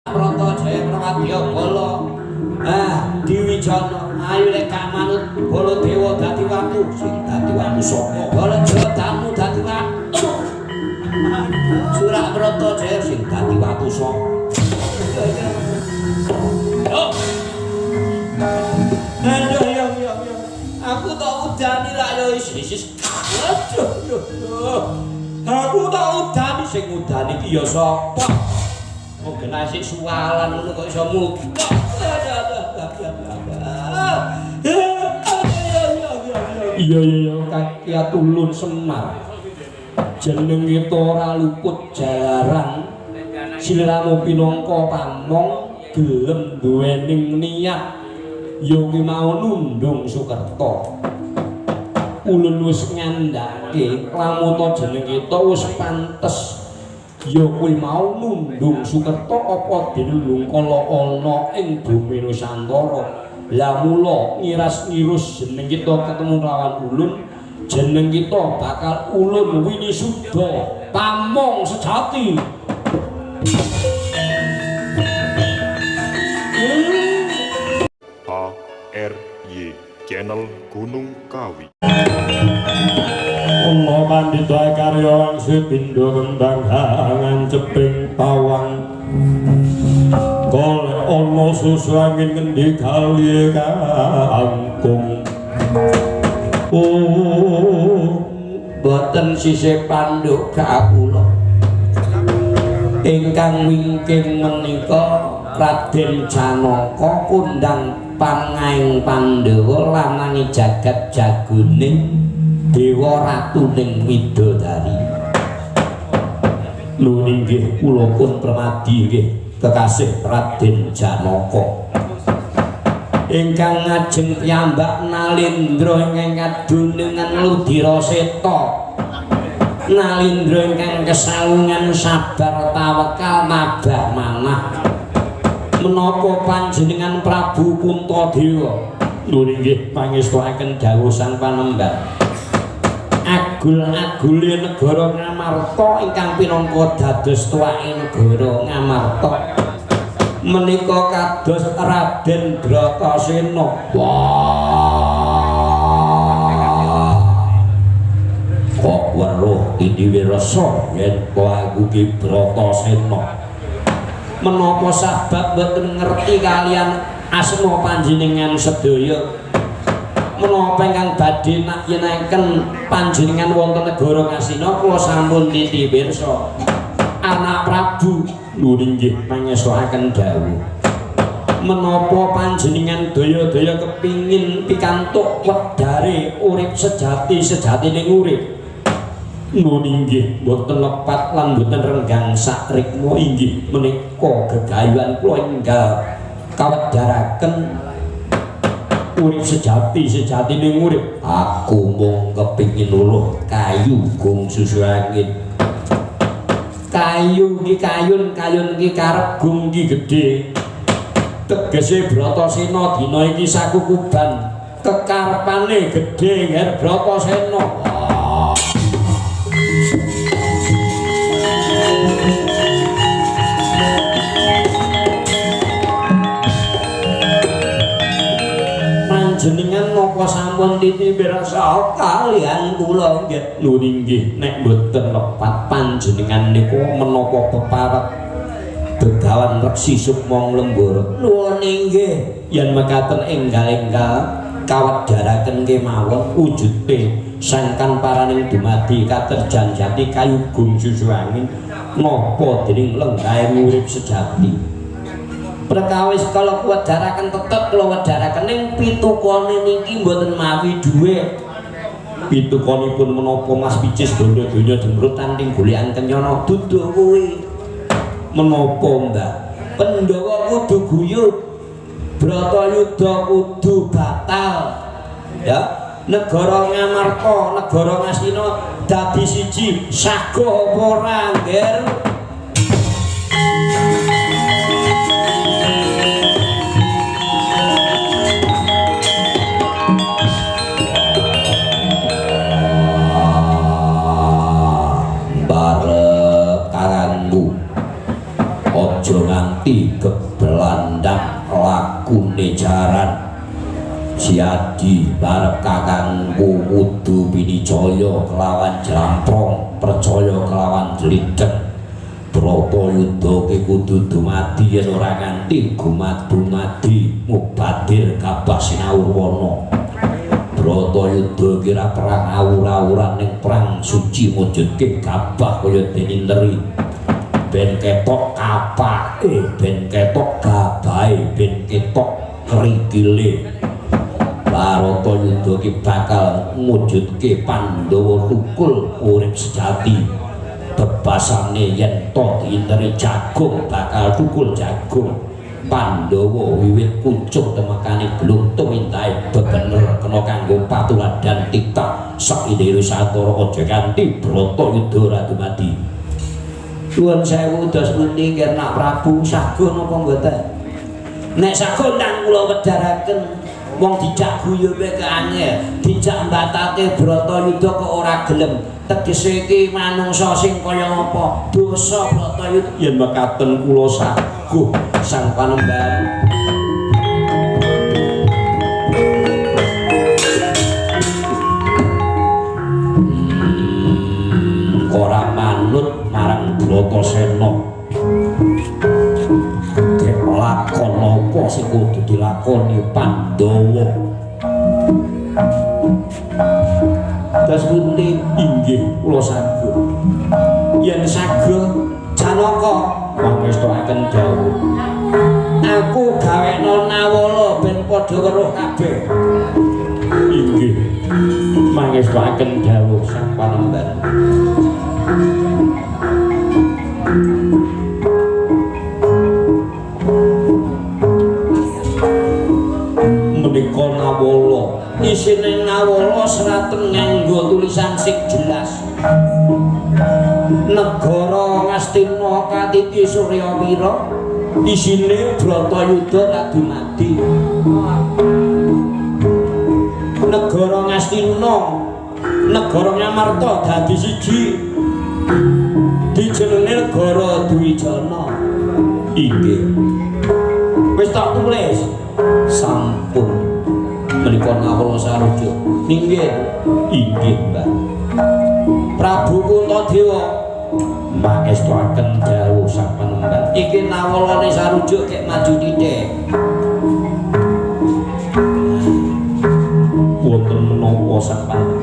Bratajaya Prawadya Bala. Ah, Diwijana, ayo lek gak manut Baladewa dadi watu, sing dadi watu sapa? Baladewa damu dadi watu. Surak Bratajaya sing dadi watu sapa? Yo. Aduh, yo yo yo. Aku tak udani lak yo isis. Aduh, yo yo. Aku tak udani sing udani iki ya sapa? Wong genah sik suwalan ngono kok iso muka. Iya iya iya kaki tulun Semar. Jenenge ta ora luput jalaran. Sliramu pinangka pamong gelem duwening niat ya kuwi mau nundung Sukerta. Ulun wis ngandhake lamun jeneng kita wis pantes ya kuwi mau nundung Sukerta apa dene kala ana ing bumi Nusantara. Lah mula ngiras-ngirus jeneng kita ketemu lawan ulun, jeneng kita bakal Ulun Winisuda pamong sejati. A R Y Channel Gunung Kawi. Ana pandhita karya wangsi pindha kembang nganceping pawang. Golek ana susu angin ngendi kali kangkung. Oh, boten sisih panduk kawula. Ingkang wingking menika Raden Janaka kondang pangaing Pandhawa lanangi jagat jagone Dewa Ratuning Widodari. Nuwun inggih kula pun permadi nggih kekasih Raden Janaka. Ingkang ngajeng piyambak Nalindra ingkang kadunungan Ludira Seta. Nalindra ingkang kesalungan sabar tawekal mabah manah. Menapa panjenengan Prabu Puntadewa? Nuwun inggih pangestuaken dawuh Sang Panembahan. Agul-agule negara Ngamarta ingkang pinangka dados tuwake negara Ngamarta menika kados Raden Bratasena. Wah, kok weruh tindhi wirasa yen aku ki Bratasena. Menapa sabab mboten ngerti kalian asma panjenengan sedaya? Menapa ingkang badhe nakyenaken panjenengan wonten negara Ngastina kula sampun titi pirsa. Anak Prabu. Nuwun inggih pangestuaken dawuh. Menapa panjenengan daya-daya kepingin pikantuk wedare urip sejati sejatining urip? Nuwun inggih mboten lepat lan mboten renggang sakrikma inggih menika gegayuhan kula enggal kawedaraken urip sejati sejatining urip. Aku mung kepingin luluh kayu gung susu angin. Kayu ki kayun, kayun ki karep, gung ki gedhe. Tegese Bratasena dina iki sakukuban kekarepane gedhe ngger Bratasena. Panjenengan napa sampun titi pirsa kalian kula nggih? Nuwun inggih nek mboten lepat panjenengan niku menapa peparep Begawan Reksi Sukma Nglembara? Nuwun inggih yen mekaten enggal-enggal kawedharaken kemawon wujude sangkan paraning dumadi katerjan jati kayu gung susu angin napa dening lenggahe urip sejati. Perkawis kalau kuwedharaken tetep kula wedharaken ning pitukone niki mboten mawi dhuwit. Pitukonipun menapa Mas Picis bondo donya jemrut tanting golekan kenyana? Dudu kuwi. Menapa Mbah? Pandhawa kudu guyub, Bratayuda kudu batal. Ya, negara Ngamarta, negara Ngastina dadi siji, sago apa ora, Ngger? Barep karangmu aja Aja nganti kebelandang lakune jaran. Siadi barep kakangku kudu pinijaya kelawan jlamprong, percaya kelawan jlidheng. Bratayuda ki kudu dumadi yen ora nganti gumadu-madi mubadir kabah sinawurwana. Bratayuda ki ora perang awur-awuran ning perang suci mujudke gabah kaya dene leri. Ben ketok kapake, ben ketok gabahe, ben ketok krikile. Bharatayuda ki bakal mujudke Pandhawa tukul urip sejati. Bebasane yen to diinteri jagung bakal tukul jagung. Pandhawa wiwit kucuk temekane gluntung intahe bebener kena kanggo patuladan titah sak indere satara aja kanthi Bratayuda ora dumadi. Nuwun sewu dos pundi nggih Nak Prabu saguh napa mboten? Nek saguh nang kula wedharaken. Wong dijak guyube ke angel, dijak mbatake Bratayuda kok ora gelem. Tegese iki manungsa sing kaya apa? Dosa Bratayuda. Yen mekaten kula saguh sang panembahan. Ora manut marang Bratasena. Gek lakon apa sing kudu dilakoni Pandhawa? Dos pundi? Inggih kula saguh. Yen saguh Janaka mangestoaken dawuh. Aku gawekno nawala ben padha weruh kabeh. Inggih mangestoaken dawuh sang panembahan. Menika nawala, isine nawala seraten nganggo tulisan sing jelas. Negara Ngastina katiti Suryawira, isine Bratayuda Radumadi. Negara Ngastina, negara Ngamarta dadi siji. Dijenenge negara Dwijana. Inggih. Wis tak tulis. Sampun. Menika nawala sarujuk. Inggih. Inggih, Mbah. Prabu Puntadewa mangestoaken dawuh sang panembahan. Iki nawalane sarujuk kek maju titik. Wonten menapa sang panembahan?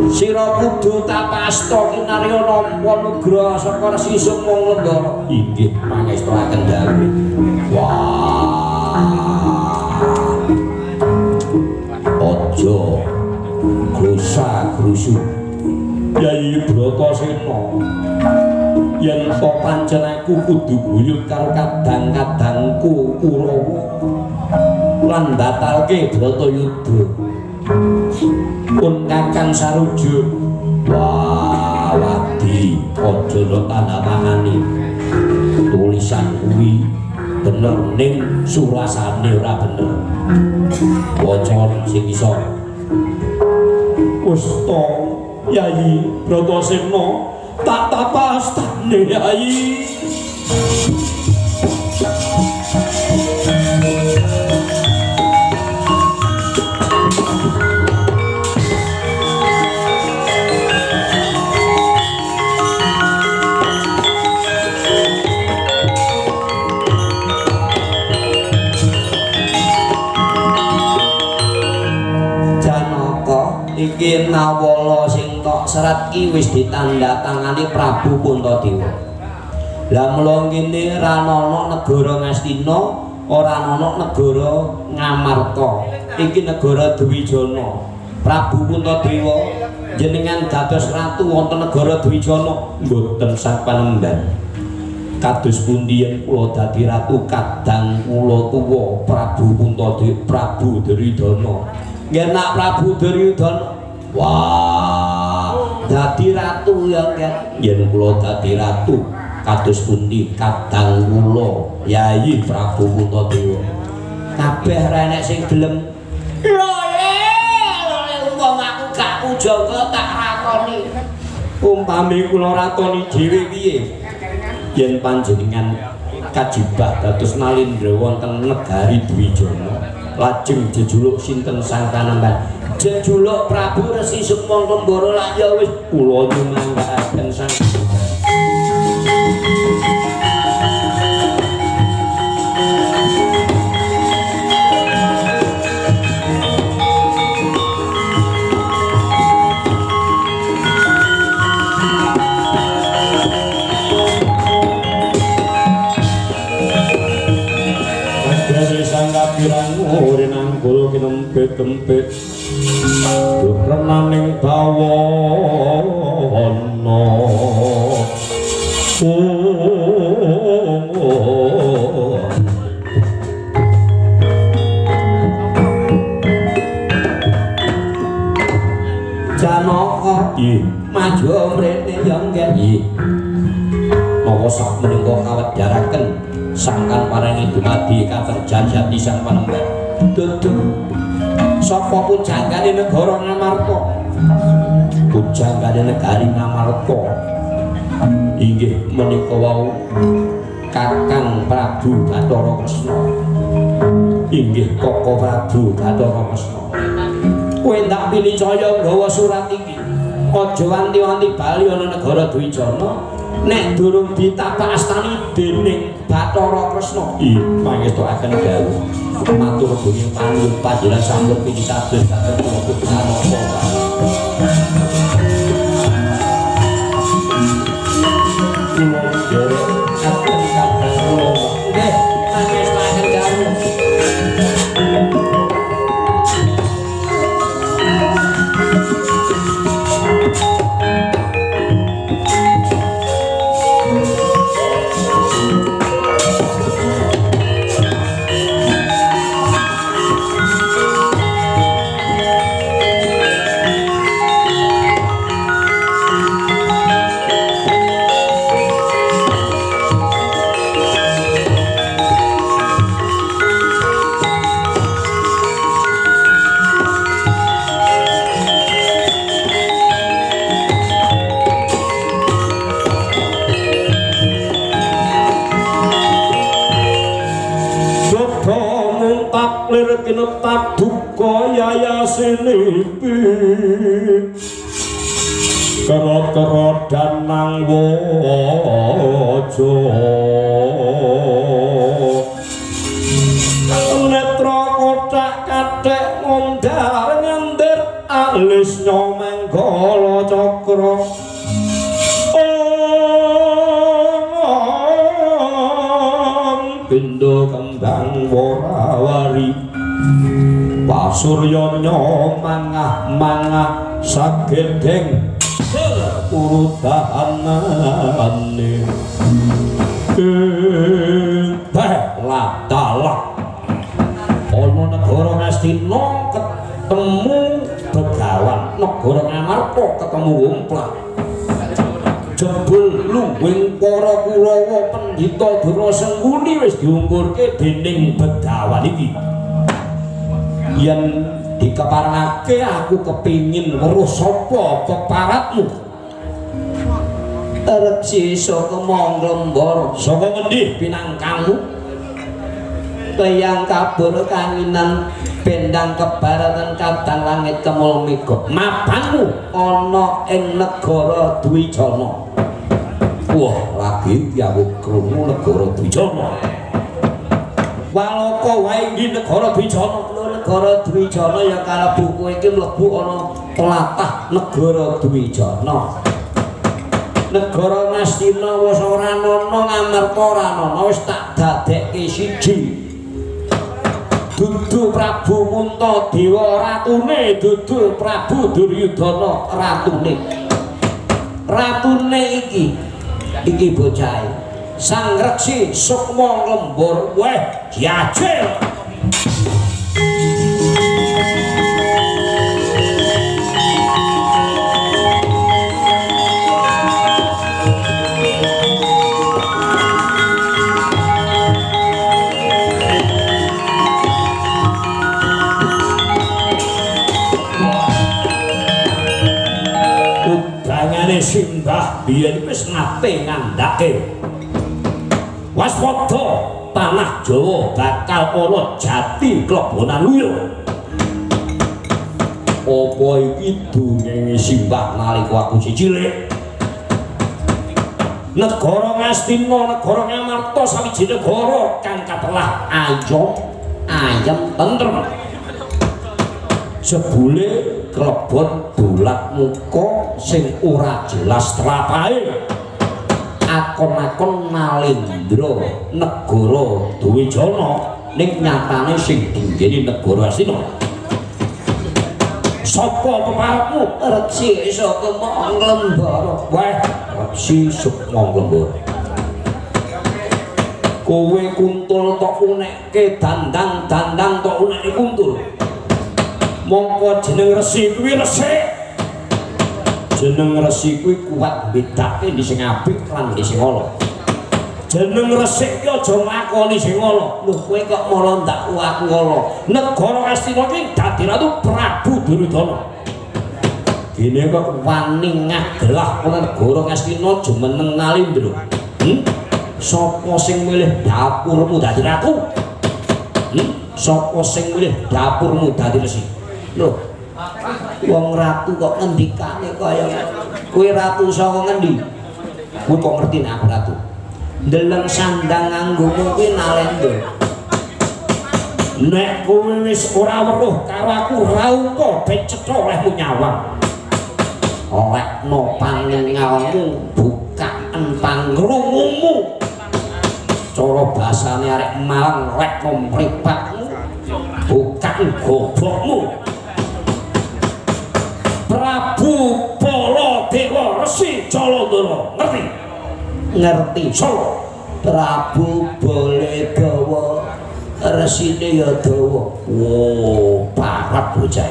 Sira kudu tapasta kinarya nampa nugraha saka Resi Sukma Lenggara. Inggih, mangestoaken dawuh. Wah. Aja grusa-grusu. Yayi Bratasena, yen to pancen aku kudu guyub karo kadang-kadangku Kurawa lan batalke Bratayuda. Pun Kakang sarujuk. Wah, wadi aja tanda tangani. Tulisan kuwi bener ning surasane ora bener. Waca sing iso. Wis to Yayi Bratasena tak tapastane Yayi. Iki nawala sing tok serat ki wis ditandatangani Prabu Puntadewa. Lah mula ngene ra ana negara Ngastina, ora ana negara Ngamarta. Iki negara Dwijana. Prabu Puntadewa jenengan dados ratu wonten negara Dwijana mboten sang panembahan. Kados pundi yen kula dadi ratu kadang kula tuwa Prabu Puntadewa, Prabu Duryudana. Nggih nak Prabu Duryudana. Wah, dadi ratu ya nggih. Yen kula dadi ratu kados pundi kadang kula Yayi Prabu Puntadewa. Kabeh ra enek sing gelem. Lho, umpama aku gak pujangga tak ratoni. Umpami kula ratoni dhewe piye? Yen panjenengan kajibah dados nalindra wonten negari Dwijana. Lajeng jejuluk sinten sang panembahan? Jejuluk Prabu Resi Sukma Nglembara. Lak ya wis kula nyumanggaaken sang Rinanggul kinempit-empit renaning bawana. Janaka maju mrene ya nggih. Nggih. Monggo sak menika kawedharaken sangkan paringi dumadi katerjan jati sang panembahan. Dudu sapa pujanggane negara Ngamarta? Pujanggane negari Ngamarta inggih menika wau Kakang Prabu Bathara Kresna. Inggih Koko Prabu Bathara Kresna. Kowe ndak pilicaya nggawa surat iki. Aja wanti-wanti bali ana negara Dwijana nek durung ditapak astani dening Bathara Kresna. Ih, pangestuaken dawuh. Matur nuwun panuwun panjenengan sampun pitados dhateng kula Janaka. Kula nderek aten kadang kula. Nggih, pangestuaken dawuh. Kinetap duka yayasinipi kerot-kerot danang waja netra kothak kathek ngondar ngendir alis nyomanggala cakra. Om pindo kembang worawari pasurya mangah-mangah sagedeng urutanane ladalah ana negara Ngastina ketemu Begawan, negara Ngamarta ketemu Womplak. Jebul lungguhing para Kurawa pendhita Durna Sengkuni wis diungkurke dening Begawan iki. Yen dikeparengake aku kepingin weruh sapa peparatmu. Resi saka Manglembara, saka ngendi pinangkamu? Kleyang kabur kanginan bendang kebaratan kadang langit kemul mega. Mapanmu ana ing negara Dwijana. Wah, lagi iki aku krungu negara Dwijana. Walaka wae ndi negara Dwijana? Negara Dwijana ya kalebu kowe iki mlebu ana tlatah negara Dwijana. Negara Ngastina wis ora ana Ngamarta ora ana, wis tak dadekke siji. Dudu Prabu Puntadewa ratune, dudu Prabu Duryudana ratune. Ratune iki iki bocahe Sang Reksi Sukma Nglembur. Weh, diajil. Udangane simbah biyen wis nate ngandhake. Waspada, tanah Jawa bakal ana jati klebonan luyo. Apa iki dongenge simbah nalika aku cilik? Negara Ngastina, negara Ngamarta sawiji negara kang katelah ayom ayem tentrem. Jebule klebon bulat muka sing ora jelas tlapahe. Akon-akon Nalendra negara Dwijana ning nyatane sing dinggeni negara Astina. Sapa peparepmu? Resi Sukma Nglembara. Wah, Resi Sukma Nglembara. Kowe kuntul tok unekke dandang-dandang tok unekke kuntul. Mongko jeneng resi kuwi resik. Jeneng resi kuwi kuat mbedake ndi sing apik lan ndi sing ala. Jeneng resik ki aja nglakoni sing ala. Lho kowe kok malah ndak aku ala. Negara Ngastina ki dadi ratu Prabu Duryudana. Dene kok wani ngagelah ana negara Ngastina jumeneng Nalindra. Sapa sing milih dapurmu dadi ratu? Sapa sing milih dapurmu dadi resi? Lho, wong ratu kok ngendikane kaya kowe ratu saka ngendi? Kowe kok ngerti nek aku ratu? Ndeleng sandang nganggomu kuwi Nalendra. Nek kowe wis ora weruh karo aku raupa ben cetha olehmu nyawang. Olehno pangingalmu, bukaen pangrungumu. Cara basane arek Malang rekno mripatmu, bukaen gobokmu. Prabu Baladewa Resi Jalandhara, ngerti? Ngerti. Sapa? Prabu Baladewa resine ya dawa. Oh, parah bocah.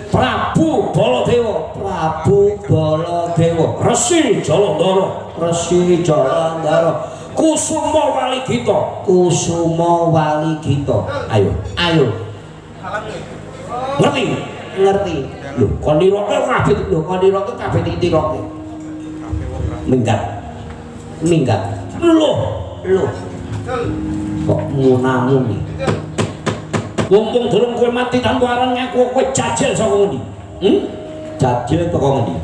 Prabu Baladewa, Prabu Baladewa Resi Jalandhara, Resi Jalandhara, Kusuma Waligita, Kusuma Waligita. Ayo, ayo. Ngerti? Ngerti. Lho, kon niroke kabeh, lho kon niroke kabeh ditiroke. Minggat. Minggat. Lho, lho. Kok munamuni. Mumpung durung kowe mati tanpa aran ngaku kowe jajil saka ngendi? Jajil teko ngendi?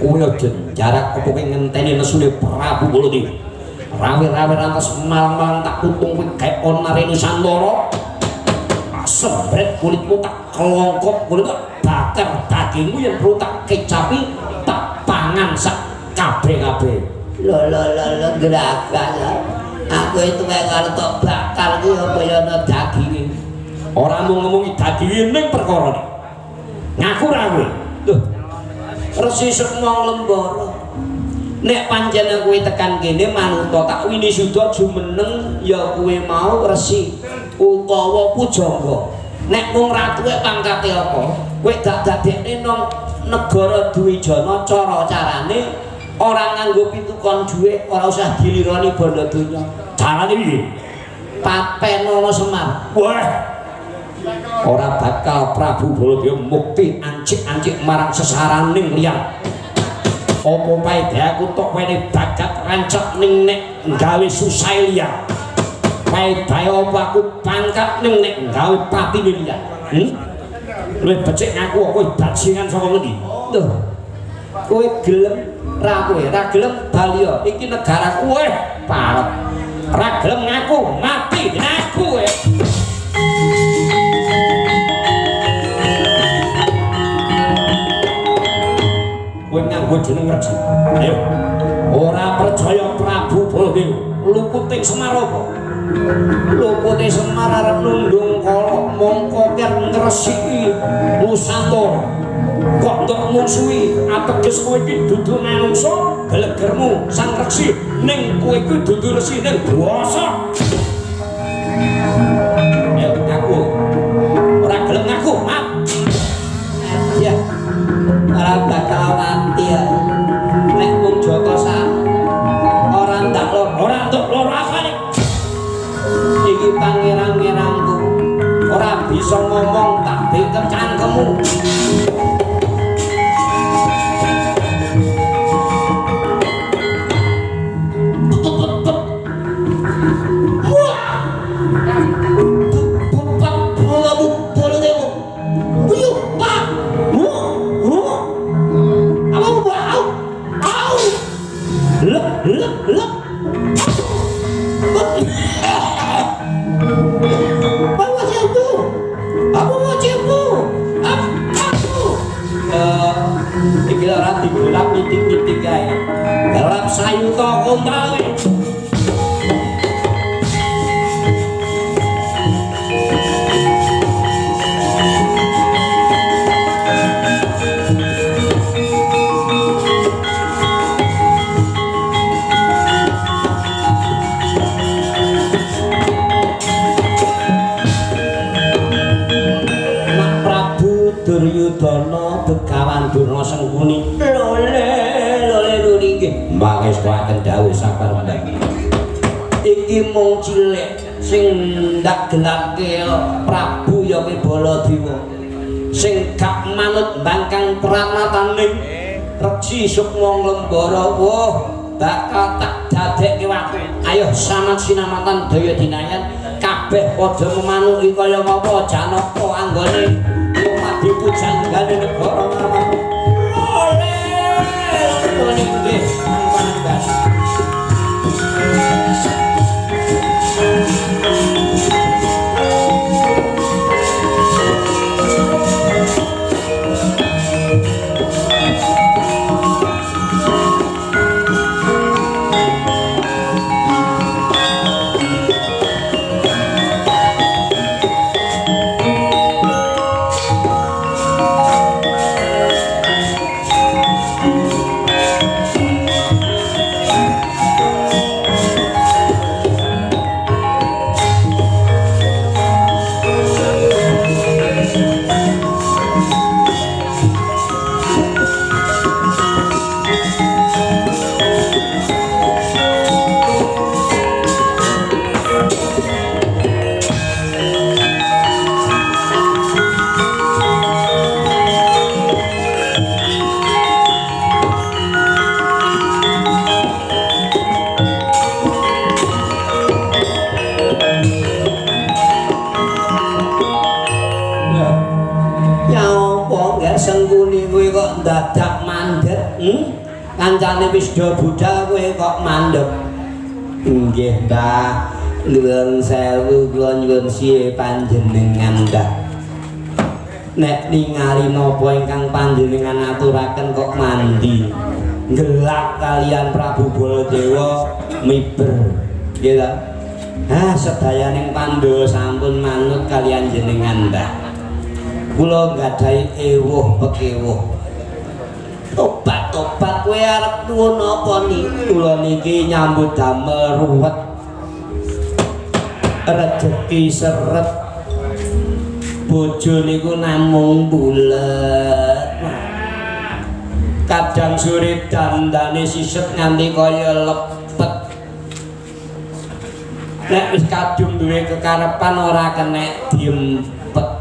Kowe aja jarak opo kowe ngenteni nesune Prabu Baladewa. Rawe-rawe rantas malang-malang tak putung kowe gawe onare Nusantara. Sembret kulitmu tak kelongkop kulit tak bakar dagingmu yen perlu tak kecapi tak pangan sak kabeh-kabeh. Lho lho lho lho gerakan. Aku itu kayak karo tok bakar kuwi apa ya ana daginge. Ora mung ngomongi daginge ning perkarane. Ngaku ra kowe? Lho. Resi Sukma Nglembara. Nek pancen kowe tekan kene manuta tak winisuda jumeneng ya kowe mau resi utawa pujangga. Nek mung ratuke pangkate apa? Kowe dak dadekne nang negara Dwijana cara-carane ora nganggo pitukon dhuwit, ora usah dilironi bondo donya. Carane piye? Papenono Semar. Wah. Ora bakal Prabu Baladewa mukti ancik-ancik marang sesaraning liyan. Apa paedahe aku tok wene bagat rancak ning nek gawe susah liyan. Paedahe apa aku pangkat ning nek gawe patine liyan. Luwih becik ngaku kowe bajingan saka ngendi? Lho. Kowe gelem ra kowe? Ra gelem bali iki negaraku kowe parep. Ra gelem ngaku mati ngaku kowe. Kowe nganggo jeneng Resi. Ayo. Ora percaya Prabu Baladewa luputing Semar apa? Lupute Semar arep nundung kala mongko ker ngresiki Nusantara. Kok entuk musuhi ateges kowe iki dudu manungsa gelegermu sang resi ning kowe iki dudu resi ning bosok. Ayo ngaku. Ora gelem ngaku, mat. Ya. Ora bakal mati ya. Nek mung Joko sak ora ndak loro, ora entuk loro apane? Iki pangeran-ngerangku ora bisa ngomong tak bengkem cangkemmu. Apa siapa? Apa mau siapa? Aku. Iki ora digelap nyitik-nyitik kae. Gelap sayuta kontra kowe. Nak Prabu Duryudana Begawan Durna Sengkuni. Lole lole luri nggih. Mangestuaken dawuh saparembah. Iki mung cilik sing ndak gelapke Prabu ya ki Baladewa. Sing gak manut bangkang pranataning Resi Sukma Nglembara wah bakal tak dadekke watu. Ayo sanat sinamatan daya dinayan kabeh padha memanuki kaya ngapa Janaka anggone lumadi pujanggane negara Ngamarta. Lole lole nggih panembas. Sengkuni kowe kok dadak mandek, Kancane wis do budal kowe kok mandek. Nggih, Mbah. Nuwun sewu kula nyuwun siye panjenengan, Mbah. Nek ningali napa ingkang panjenengan aturaken kok mandi. Gelap kalian Prabu Baladewa miber. Nggih ta? Ah, sedayaning Pandhawa sampun manut kalian jenengan, Mbah. Kula nggadahi ewuh pekewuh. Tobat-tobat kowe arep nuwun apa niki? Kula niki nyambut damel ruwet. Rejeki seret. Bojo niku namung bulet. Kadang sore dandane siset nganti kaya lepet. Nek wis kadung duwe kekarepan ora kenek diempet.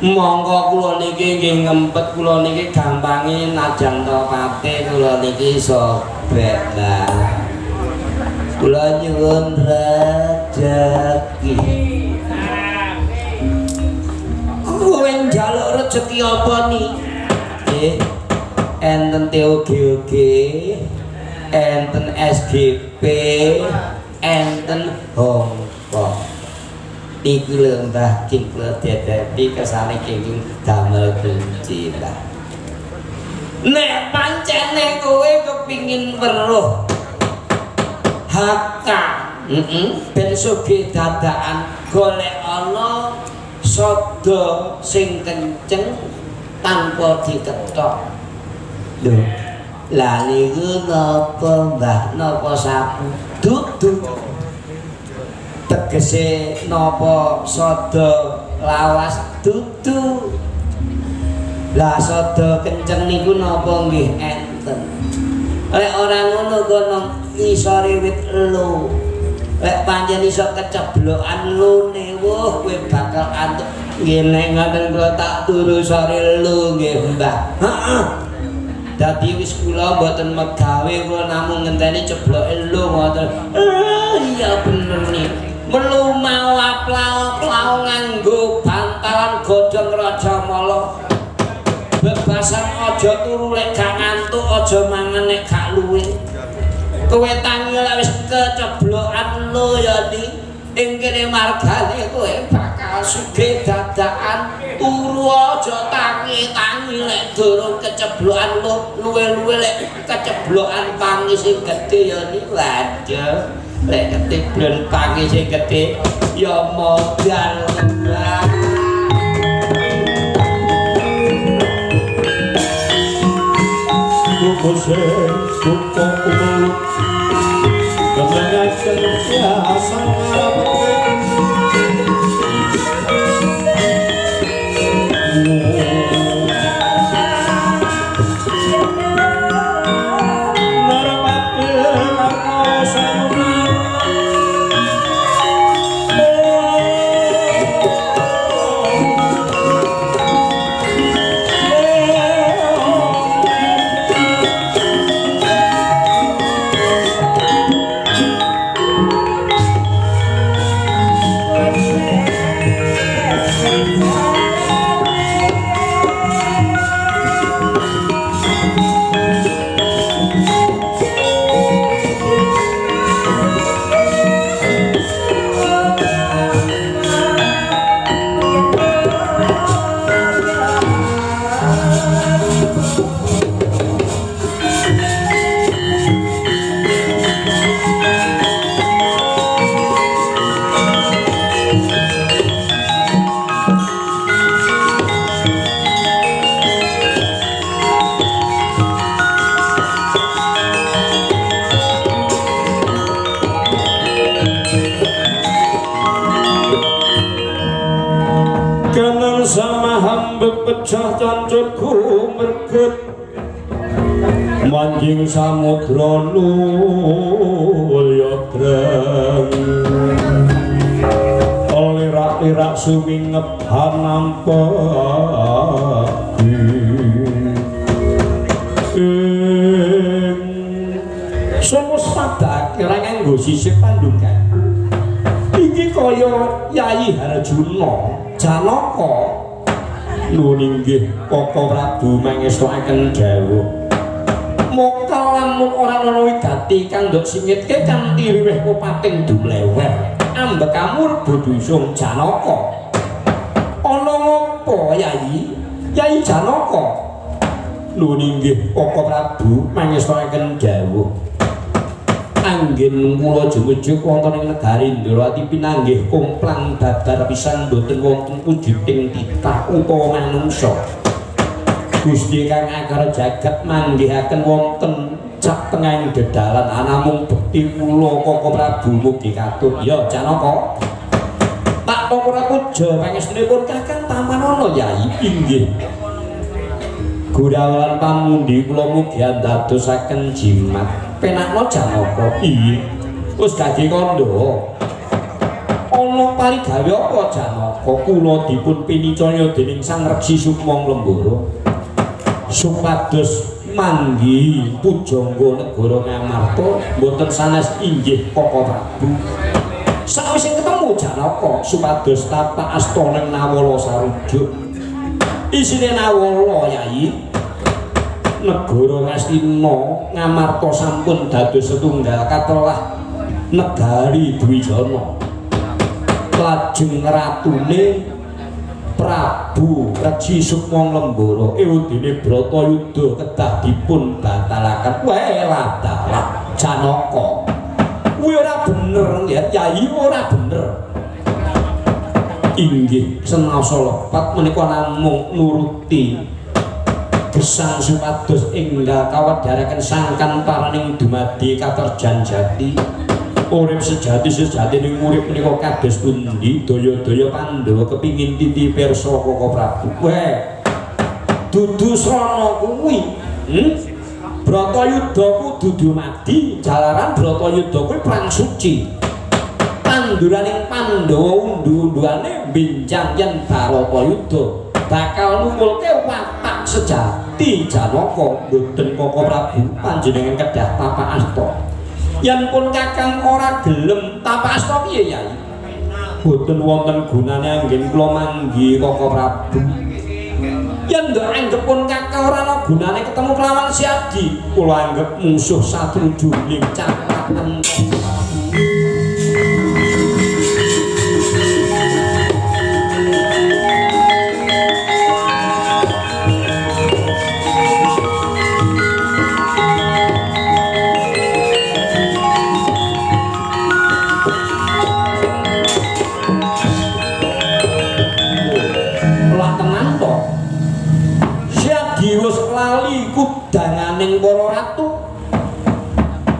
Monggo kula niki nggih ngempet kula niki gampange najan topate kula niki sobek lah. Kula nyuwun rejeki. Kowe njaluk rejeki apa ni? Nggih. Enten TOGOG, enten SGP, enten Hongkong. Iku lho Mbah King kula dedepi kesane kenging damel kunci Mbah. Nek pancene kowe kepingin weruh haka, ben sugih dadakan golek ana sada sing kenceng tanpa diketok. Lho, lah niku napa Mbah napa sapu? Dudu. Tegese napa sada lawas dudu. Lah sada kenceng niku napa nggih enten. Lek ora ngono kono ngisore wit elo. Lek pancen iso keceblokan lone, wah kowe bakal antuk. Nggih nek ngoten kula tak turu sore elo nggih Mbah. Heeh. Dadi wis kula mboten megawe kula namung ngenteni cebloke elo ngoten. Iya bener nih. Melu mau aplau-aplau nganggo bantalan godhong Rajamala. Bebasan aja turu lek gak ngantuk, aja mangan nek gak luwe. Kowe tangi lek wis keceblok lo ya ni. Ing kene margane kowe bakal sugih dadakan. Turu aja tangi-tangi lek durung keceblokan lo, luwe-luwe lek keceblokan pangi sing gedhe ya ni. Waduh, lek ketiblen pangi sing gedhe ya modal. Kuse duka umur kemengaken biasa Narapati karna sayumi. Sama hamba pecah cancutku mergut manjing samudra nulya dreng lirak-lirak sumingep hanampagi ing sumespadake ora nganggo sisih pandungkan iki kaya Yayi Harjuna Janaka. Nuwun inggih Kaka Prabu mangestuaken dawuh. Mokal lamun ora ana wigati kang ndok singitke kanthi wiwih kupating dumlewer. Ambekamu bodhusung Janaka. Ana ngapa Yayi? Yayi Janaka. Nuwun inggih Kaka Prabu mangestuaken dawuh. Anggen kula jumujuk wonten ing negari Ndrawati pinanggih komplang babar pisan boten wonten wujuding titah utawa manungsa. Gusti kang akara jagat manggihaken wonten cak tengahing dedalan anamung bekti kula Kaka Prabu mugi katur. Ya Janaka. Tak ora puja pangestunipun Kakang Tamanana Yayi. Inggih. Gurawan pamundi kula mugi andadosaken jimat. Penakno Janaka. Iya. Wis dadi kandha. Ana parigawe apa Janaka? Kula dipun pinicaya dening Sang Resi Sukma Nglembara supados manggi pujangga negara Ngamarta mboten sanes inggih Kaka Prabu. Sawise ketemu Janaka supados tapak asta ning Nawala sarujuk. Isine Nawala Yayi, negara Ngastina Ngamarta sampun dados setunggal katelah negari Dwijana. Lajeng ratune Prabu Resi Sukma Nglembara ewudene Bratayuda kedah dipun batalaken. Weh dalah Janaka. Kuwi ora bener ya Yayi, ora bener. Inggih senasa lepat menika namung nuruti gesang supados enggal kawedharaken sangkan paraning dumadi katerjan jati. Urip sejati sejatining urip menika kados pundi daya-daya Pandhawa kepingin titi pirsa Kaka Prabu. Weh dudu srana kuwi. Bratayuda ku dudu madi, jalaran Bratayuda kuwi perang suci. Tanduraning Pandhawa undu-unduane benjang yen Baratayuda bakal nungulke watak sejati Janaka. Mboten Kaka Prabu panjenengan kedah tapak asta. Yen pun Kakang ora gelem tapak asta piye Yai? Mboten wonten gunane anggen kula manggi Kaka Prabu. Yen ndok anggep pun Kakang ora ana gunane ketemu kelawan Si Adi, kula anggep musuh satrujuning cakaten Kaka Prabu.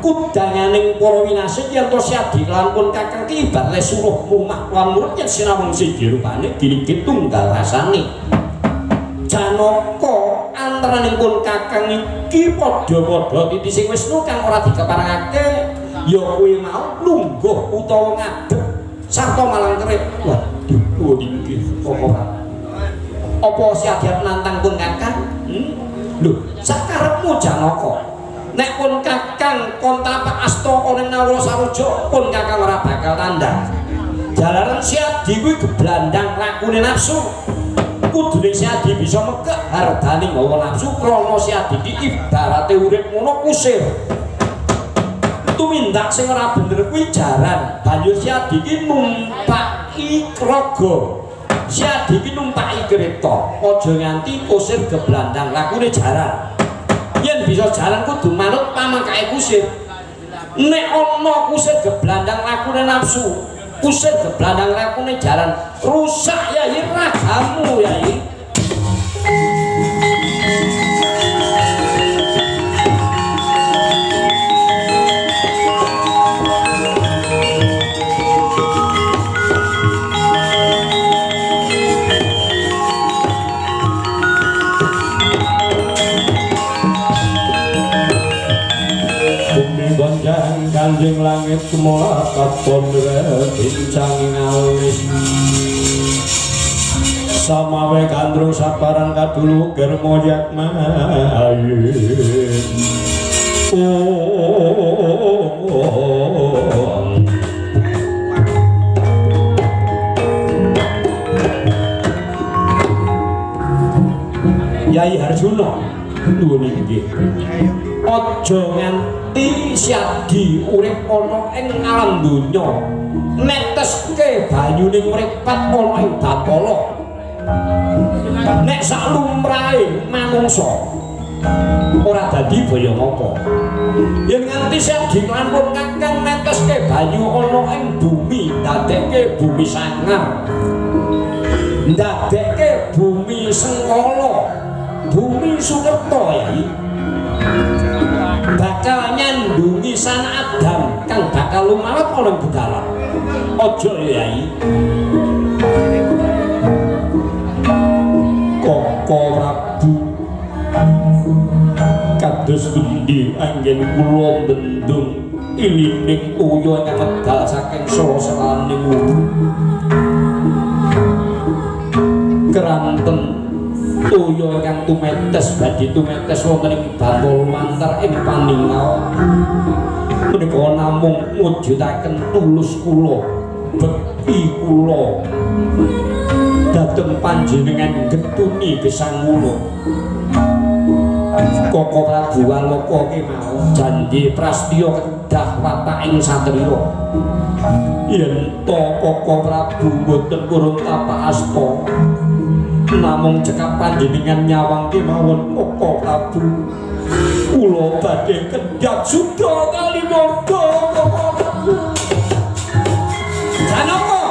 Kudanganing para winasih yen to Siadi lan pun kakang ki ibarat le suruh mumah lan murid yen sinawang siji rupane gini tunggal rasane. Janaka antaraning pun kakang iki padha-padha titising Wisnu kang ora dikeparengake ya kuwi mau lungguh utawa ngadeg sarta malang kerip. Waduh, inggih Koko Prabu. Apa Siadi nantang pun kakang? Lho, sakarepmu Janaka. Nek pun kakang kon tapak asta ana ing Nawala Saruja pun kakang ora bakal tandang. Jalaran Siadi kuwi geblandang lakune nafsu. Kudune Siadi bisa mekek hardaning hawa nafsu krana Siadi iki ibarate urip ngono kusir. Tumindak sing ora bener kuwi jaran. Banjur Siadi iki numpaki raga. Siadi iki numpaki kereta. Aja nganti kusir geblandang lakune jaran. Yen bisa jalan kudu manut pamangkake kusir. Nek ana kusir geblandang lakune nafsu, kusir geblandang lakune jaran, rusak yai ragamu yai. Kanjeng langit kemolak katon bincang alis samawe gandrung saparan kadulu germoyak main. Yai Harjuna nuwun inggih. Aja nganti Siadi urip ana ing alam donya neteske banyune mripat ana ing Bathara. Nek saklumrahe manungsa ora dadi baya ngapa. Yen nganti Siadi lan pun kakang neteske banyu ana ing bumi dadekke bumi sangar, ndadekke bumi sengkala, bumi Sukerta yai. Bakal nyandungi sana Adam kang bakal lumarat ana ing bedalan. Aja ya yai. Koko Prabu kados pundi anggen kula bendung ilining toya ingkang medal saking sala-salaning wulu. Keranten toya ingkang tumetes badhe tumetes wonten ing Bathara lumantar ing paningal menika namung mujudaken tulus kula bekti kula dhateng panjenengan getuni gesang kula. Koko Prabu Waloka kemawon janji prastiya kedah wataking satriya. Yen to Koko Prabu mboten purun tapak asta namung cekap panjenengan nyawang kemawon Koko Prabu kula badhe kendhat suda kalimurga Koko Prabu. Janaka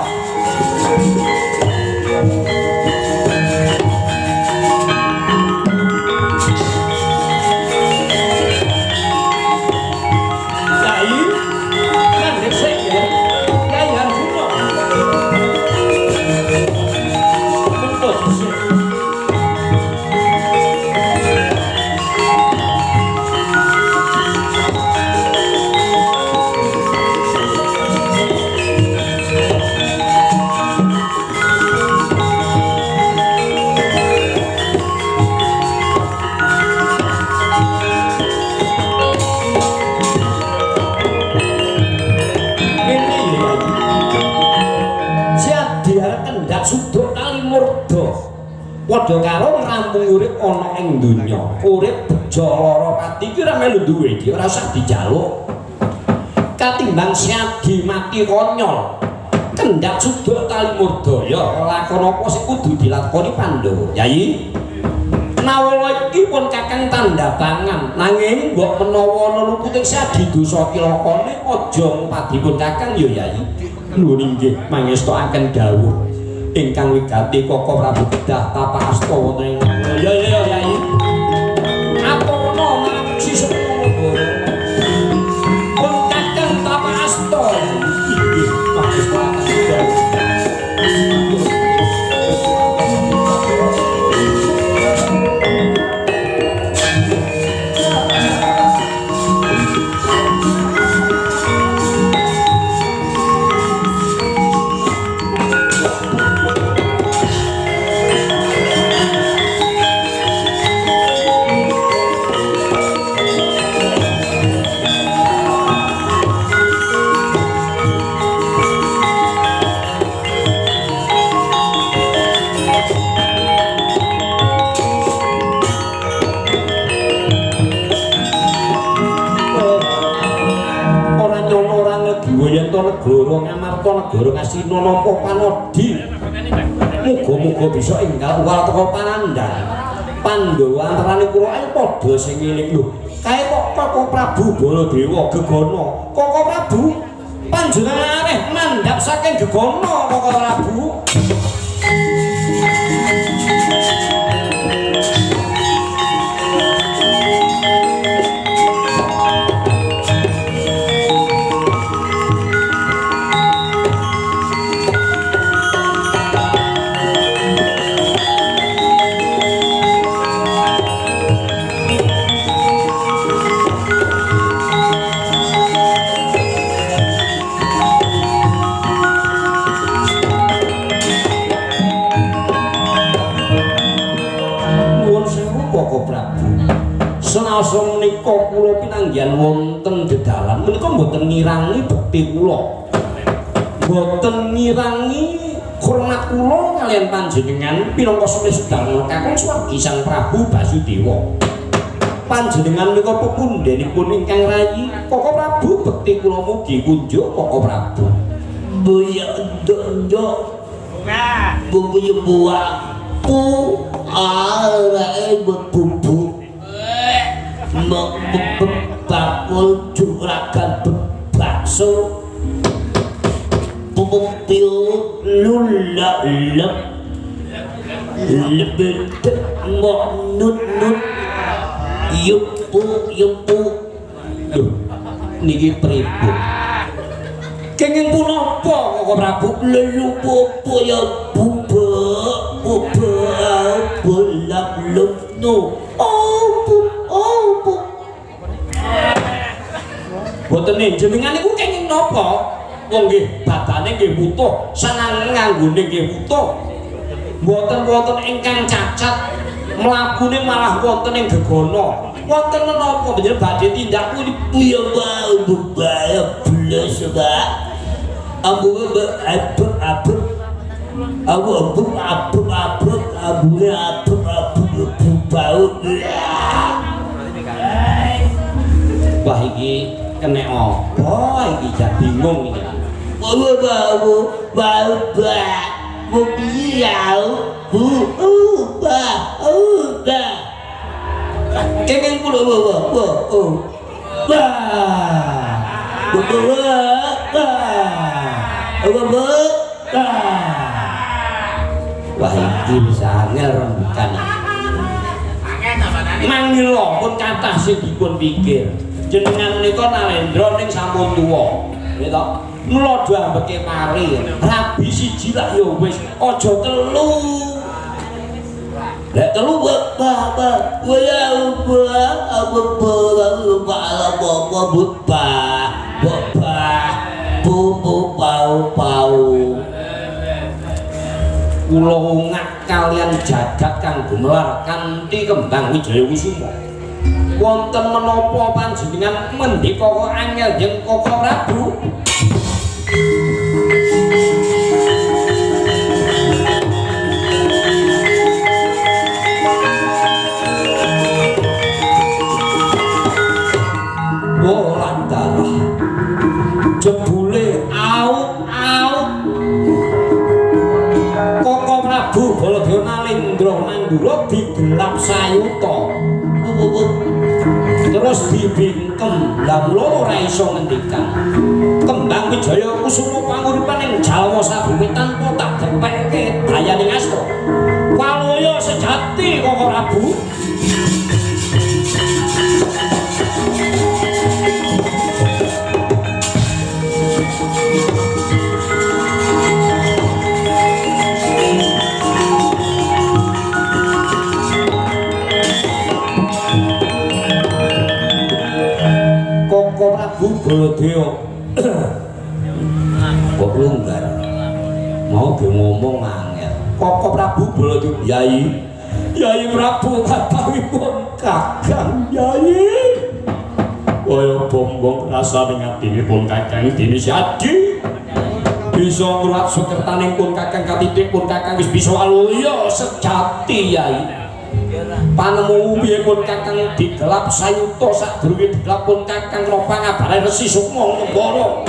padha karo rampung urip ana ing donya. Urip bejo lara pati iki ora melu duwe, ora usah dijaluk. Katimbang Siadi mati konyol, kendhat suduk kalimurda ya lakon apa sing kudu dilakoni Pandhawa. Yayi, Nawala iki pun kakang tanda tangan, nanging mbok menawa ana luputing Siadi dosa kilakane aja ngupadipun kakang ya Yayi. Nuwun inggih mangestokaken dawuh ingkang wigati Koko Prabu kedah tapak asta wonten ing ya ya Yayi. Aturna marang sisih Bathara. Ngamarta negara Ngastina nampa panadi. Muga-muga bisa enggal uwal teka panandhang. Pandhawa antarane kula ayo padha sing ngeling lho. Kae kok Koko Prabu Baladewa gegana. Koko Prabu panjenengan areh mandhap saking gegana Koko Prabu. Senaosa menika kula pinanggihan wonten dedalan menika mboten ngirangi bekti kula. Mboten ngirangi hormat kula kaliyan panjenengan pinangka Semih Sudarma kakung swargi Sang Prabu Basudewa. Panjenengan menika pepundhenipun ingkang rayi Koko Prabu bekti kula mugi kunjuk Koko Prabu. Buya ndok. Buya buah pu areke bubuk. Bakul juragan bakso pupuk piu lula lep lebet mok nut nut yupu yupu. Lho niki pripun? Kenging punapa Koko Prabu? Lelu pupu ya bubuk bubuk bolak lup no oh oh bu. Mboten jenengan niku kenging napa? Wong nggih badane nggih wutuh, senang nganggone nggih wutuh. Mboten wonten ingkang cacat, mlakune malah wonten ing gegana. Wonten menapa panjenengan badhe tindak pundi? Ya wae bebaya blas Pak. Aku abep abep. Aku abep abep abep abune abep abep bau. Wah iki kena apa iki jan bingung iki. Bau bau bau bau biau bu ba ba. Kenging kula ba ba ba ba ba ba ba ba. Wah iki bisa angel rembukan. Mangila pun kathah sing dipun pikir. Jenengan menika Narendra ning sampun tuwa, nggih to? Mula do ambeke pari. Rabi siji lak ya wis, aja telu. Lek telu ba ba ya ba ba ba ba ba ba ba bu bu pau pau. Kula ngak kalian jagat kang gumelar kanthi kembang Wijaya Kusuma. Wonten menapa panjenengan mendika kok angel yen Koko Prabu? Oh landalah jebule auk-auk Koko Prabu Baladewa Nalendra Mandura digelap sayuta terus dibingkem. Lah mula ora iso ngendikan. Kembang Wijaya Kusuma panguripan ing jalma sabumi tanpa tak depekke dayaning asta. Walaya sejati Koko Prabu. Koko Prabu Baladewa kok longgar mau ge ngomong angel. Koko Prabu Baladewa Yai Yai Prabu kathahipun Kakang Yai kaya bombong rasane ngatinipun Kakang dene Syadi bisa ngruwat sukertaning pun Kakang katitik pun Kakang wis bisa waluya sejati Yai. Panemu piye pun Kakang digelap sayuta sadurunge digelap pun Kakang napa ngabare Resi Sukma Ngembara.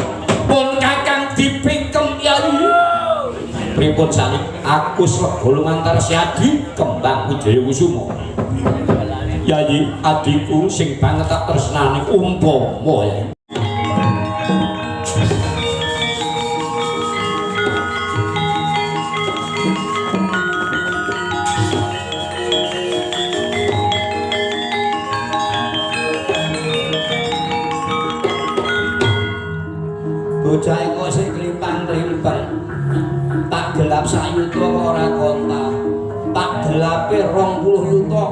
Pun Kakang dipingkem Yai. Pripun sani? Aku slega lumantar Siadi Kembang Wijaya Kusuma. Yai, adikku sing banget tak tresnani umpama Yai. Bocah kok sik klimpang-klimpang. Tak gelap sak yuta kok ora kontak. Tak gelape 20 yuta.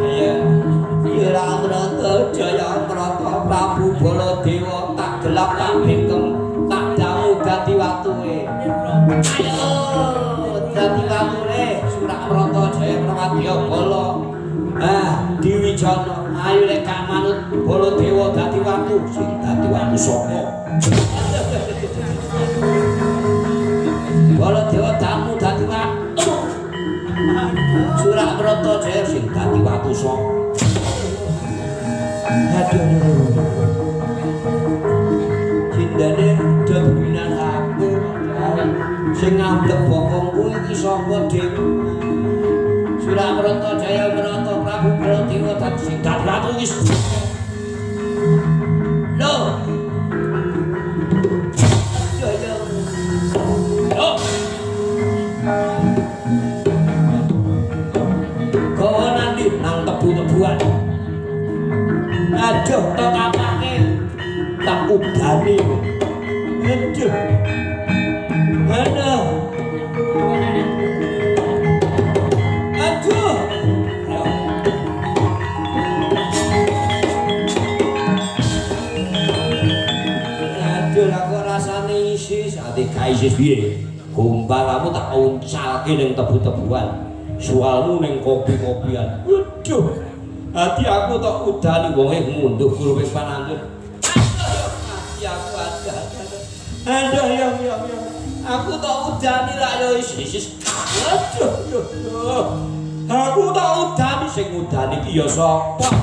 Iya. Iya Amrata Jaya Amrata Prabu Baladewa tak gelap tak bengkem tak damu dadi watuwe. Ayo dadi watune Suramrata Jaya Prawadya Bala. Ah, Diwijana, ayo lek gak manut Baladewa dadi watu, sing dadi watu sapa? Baladewa damu dadi watu. Suramrata Jaya sing dadi watu sapa? Aduh. Cindane do binan aku. Sing ngamblek bokongku iki sapa, Dik? Suramrata Jaya Mrata Prabu Baladewa dadi sing dadi watu iki. Lho. Jaya. Lho. Gawa nang ndi? Nang tebu-tebuan. Aduh, tok apake? Tak udani. Aduh. Aduh. Aduh. Aduh, lah kok rasane isis, ati gak isis piye? Gombalamu tak uncalke ning tebu-tebuan. Sualmu ning kopi-kopian. Aduh. Ati aku tak udani wonge ngunduh kurupe panandun. Aduh, ati aku aduh. Aduh, ya ya ya. Aku tak udani lak ya isis. Aduh, yo. Aku tak udani sing udani iki ya sapa?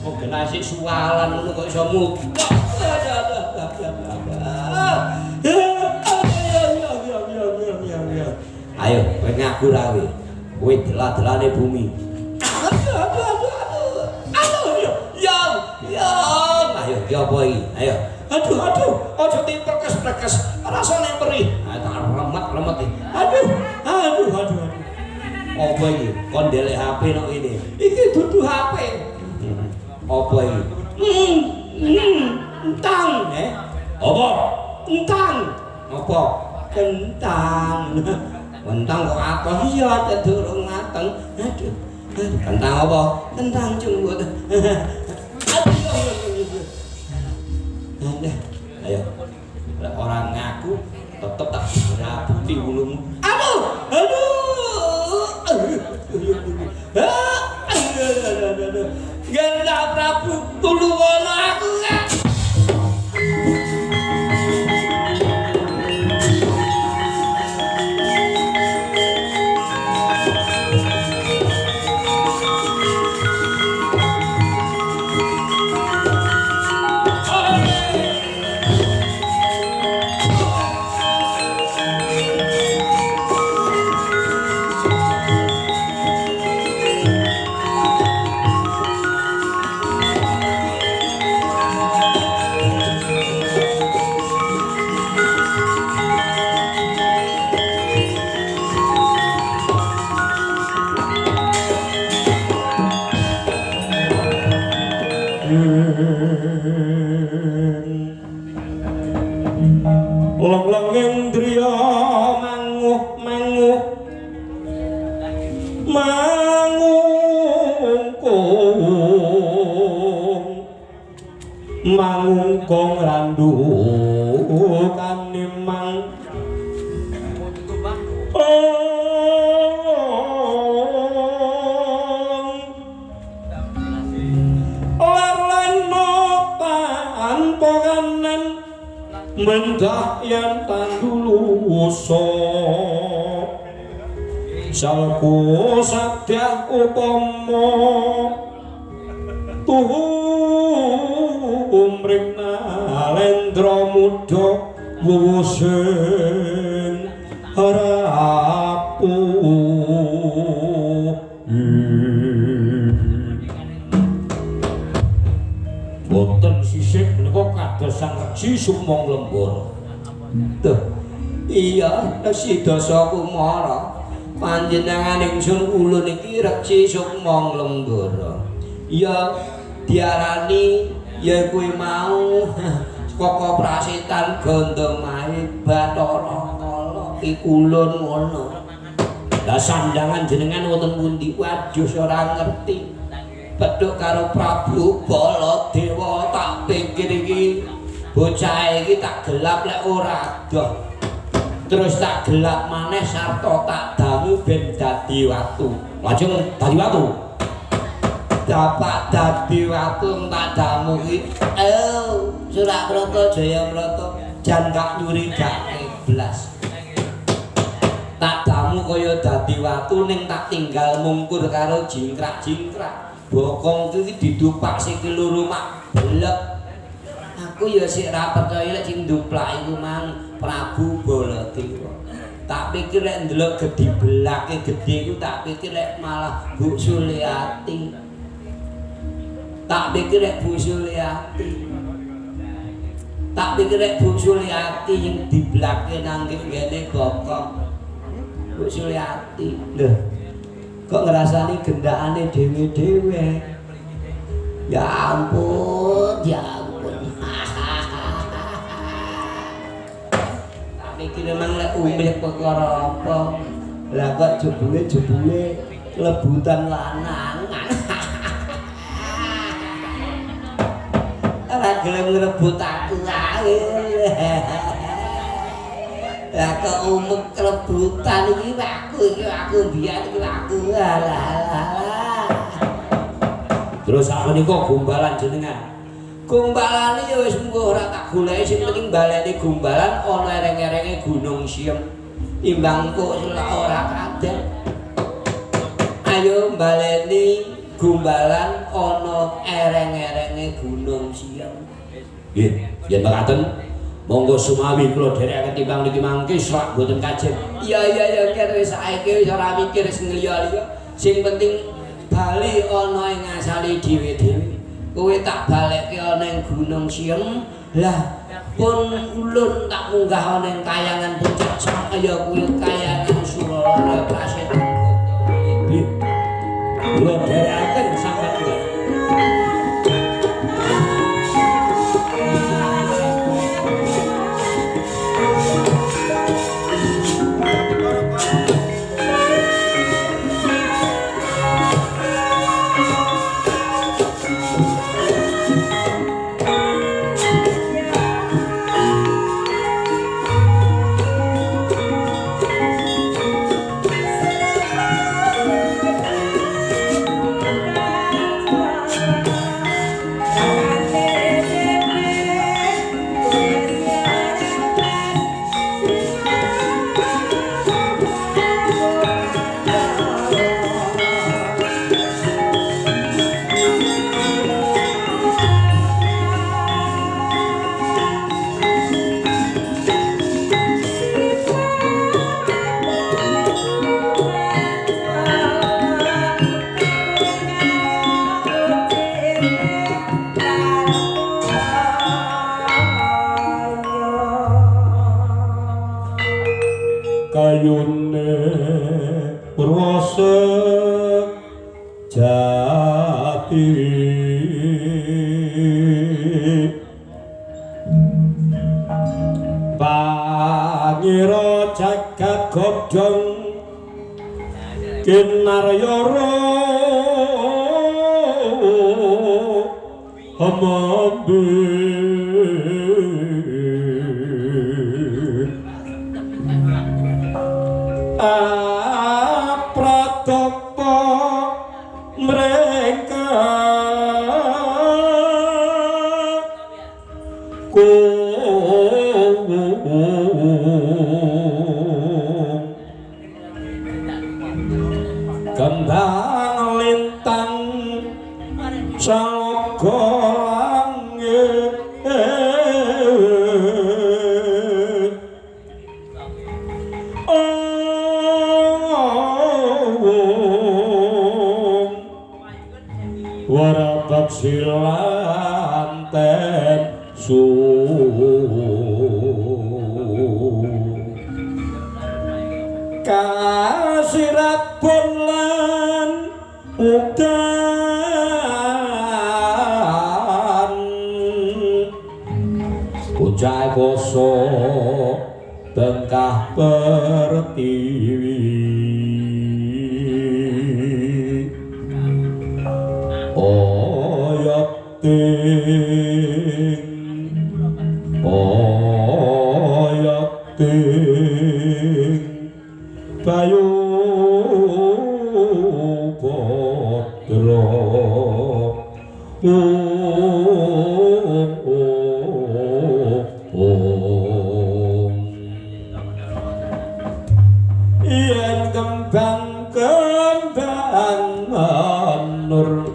Wong genah sik sualan ngono kok iso mutok. Ayo, kowe ngaku ra kowe. Kowe delah-delane bumi. Aduh, aduh, aduh, aduh. Aduh, yo, yo, yo. Ayo, ki apa iki? Ayo. Aduh, aduh, aja diperkes-perkes. Rasane perih. Ah, tak remet-remet iki. Aduh, aduh, aduh, aduh. Apa iki? Kon ndelek HP nang kene. Iki dudu HP. Apa iki? Entang, eh? Apa? Entang. Apa? Kentang. Kentang kok atos iya durung mateng. Aduh. Kentang apa? Kentang jembut. Aduh. Ayo. Lek ora ngaku tetep tak rabuti wulumu. Aduh. Aduh. Aduh. Gendha Prabu tulungono aku. Long-long indriya manguh-manguh mangungkung mangungkung randu kanimang mendah yang tanduluso salku sadyah utama tuhur Umring nalendra muda wuwusing rapuh. Boten sisih menika kados Sang Resi Sukma Nglembara. Duh. Iya, Resi Dasa Kumara. Panjenengan ingsun ulun iki Resi Sukma Nglembara. Ya diarani ya kuwi mau Koko Prasetan Gandamae Bathara Kala ki kulun ngono. Lah sandangan jenengan wonten pundi? Waduh ora ngerti. Petuk karo Prabu Baladewa tak pikir iki bocah iki tak gelap lek ora adoh. Terus tak gelap maneh sarta tak damu ben dadi watu. Lajeng dadi watu. Dapat dadi watu tak damu iki. Oh, Surakrata Jayamrata jan gak nyurigake blas. Tak damu kaya dadi watu ning tak tinggal mungkur karo jingkrak-jingkrak. Bokong iki didupak sikil loro mak blek. Aku ya sik ra percaya lek sing nduplak iku mang Prabu Baladewa. Tak pikir lek ndelok gedhi belake gedhe iku tak pikir lek malah Bu Suliati. Tak pikir lek Bu Suliati. Tak pikir lek Bu Suliati yang diblake nang ngene bokong. Bu Suliati. Lho. Kok ngrasani gendakane dhewe-dhewe. Ya ampun, ya ampun. Tak pikir memang lek umil perkara apa. Lah kok jebule-jebule lebutan lanangan. Ora gelem ngrebut aku ae. Lah kok umuk rebutan iki aku biyen iki aku alah. Terus sak menika gombalan jenengan. Gombalane ya wis munggo ora tak goleki, sing penting baleni gombalan ana ereng-erenge Gunung Siem. Imbang kok selak ora kadek. Ayo baleni gombalan ana ereng-erenge Gunung Siem. Nggih, yen mekaten monggo sumawi kula dherekaken timbang niki mangke sak mboten kajen. Iya iya iya ket wis saiki wis ora mikir sing liya-liya. Sing penting bali ana ing asale dhewe-dhewe. Kowe tak balekke ana ing Gunung Siem. Lah pun ulun tak munggah ana ing kayangan puncak sak kaya kuwi kayangan Suralaya Prasetya. Nggih. Kula dherekaken sampeyan kula. Kayune rasa jati pangira jagat godhong kinaryara ambe pratapa mereka kembang lintang saga langit Kasirabon lan udan bocah basa bengkah pertiwi oyot ting oyot ting bayu podro yen kembang kembang menur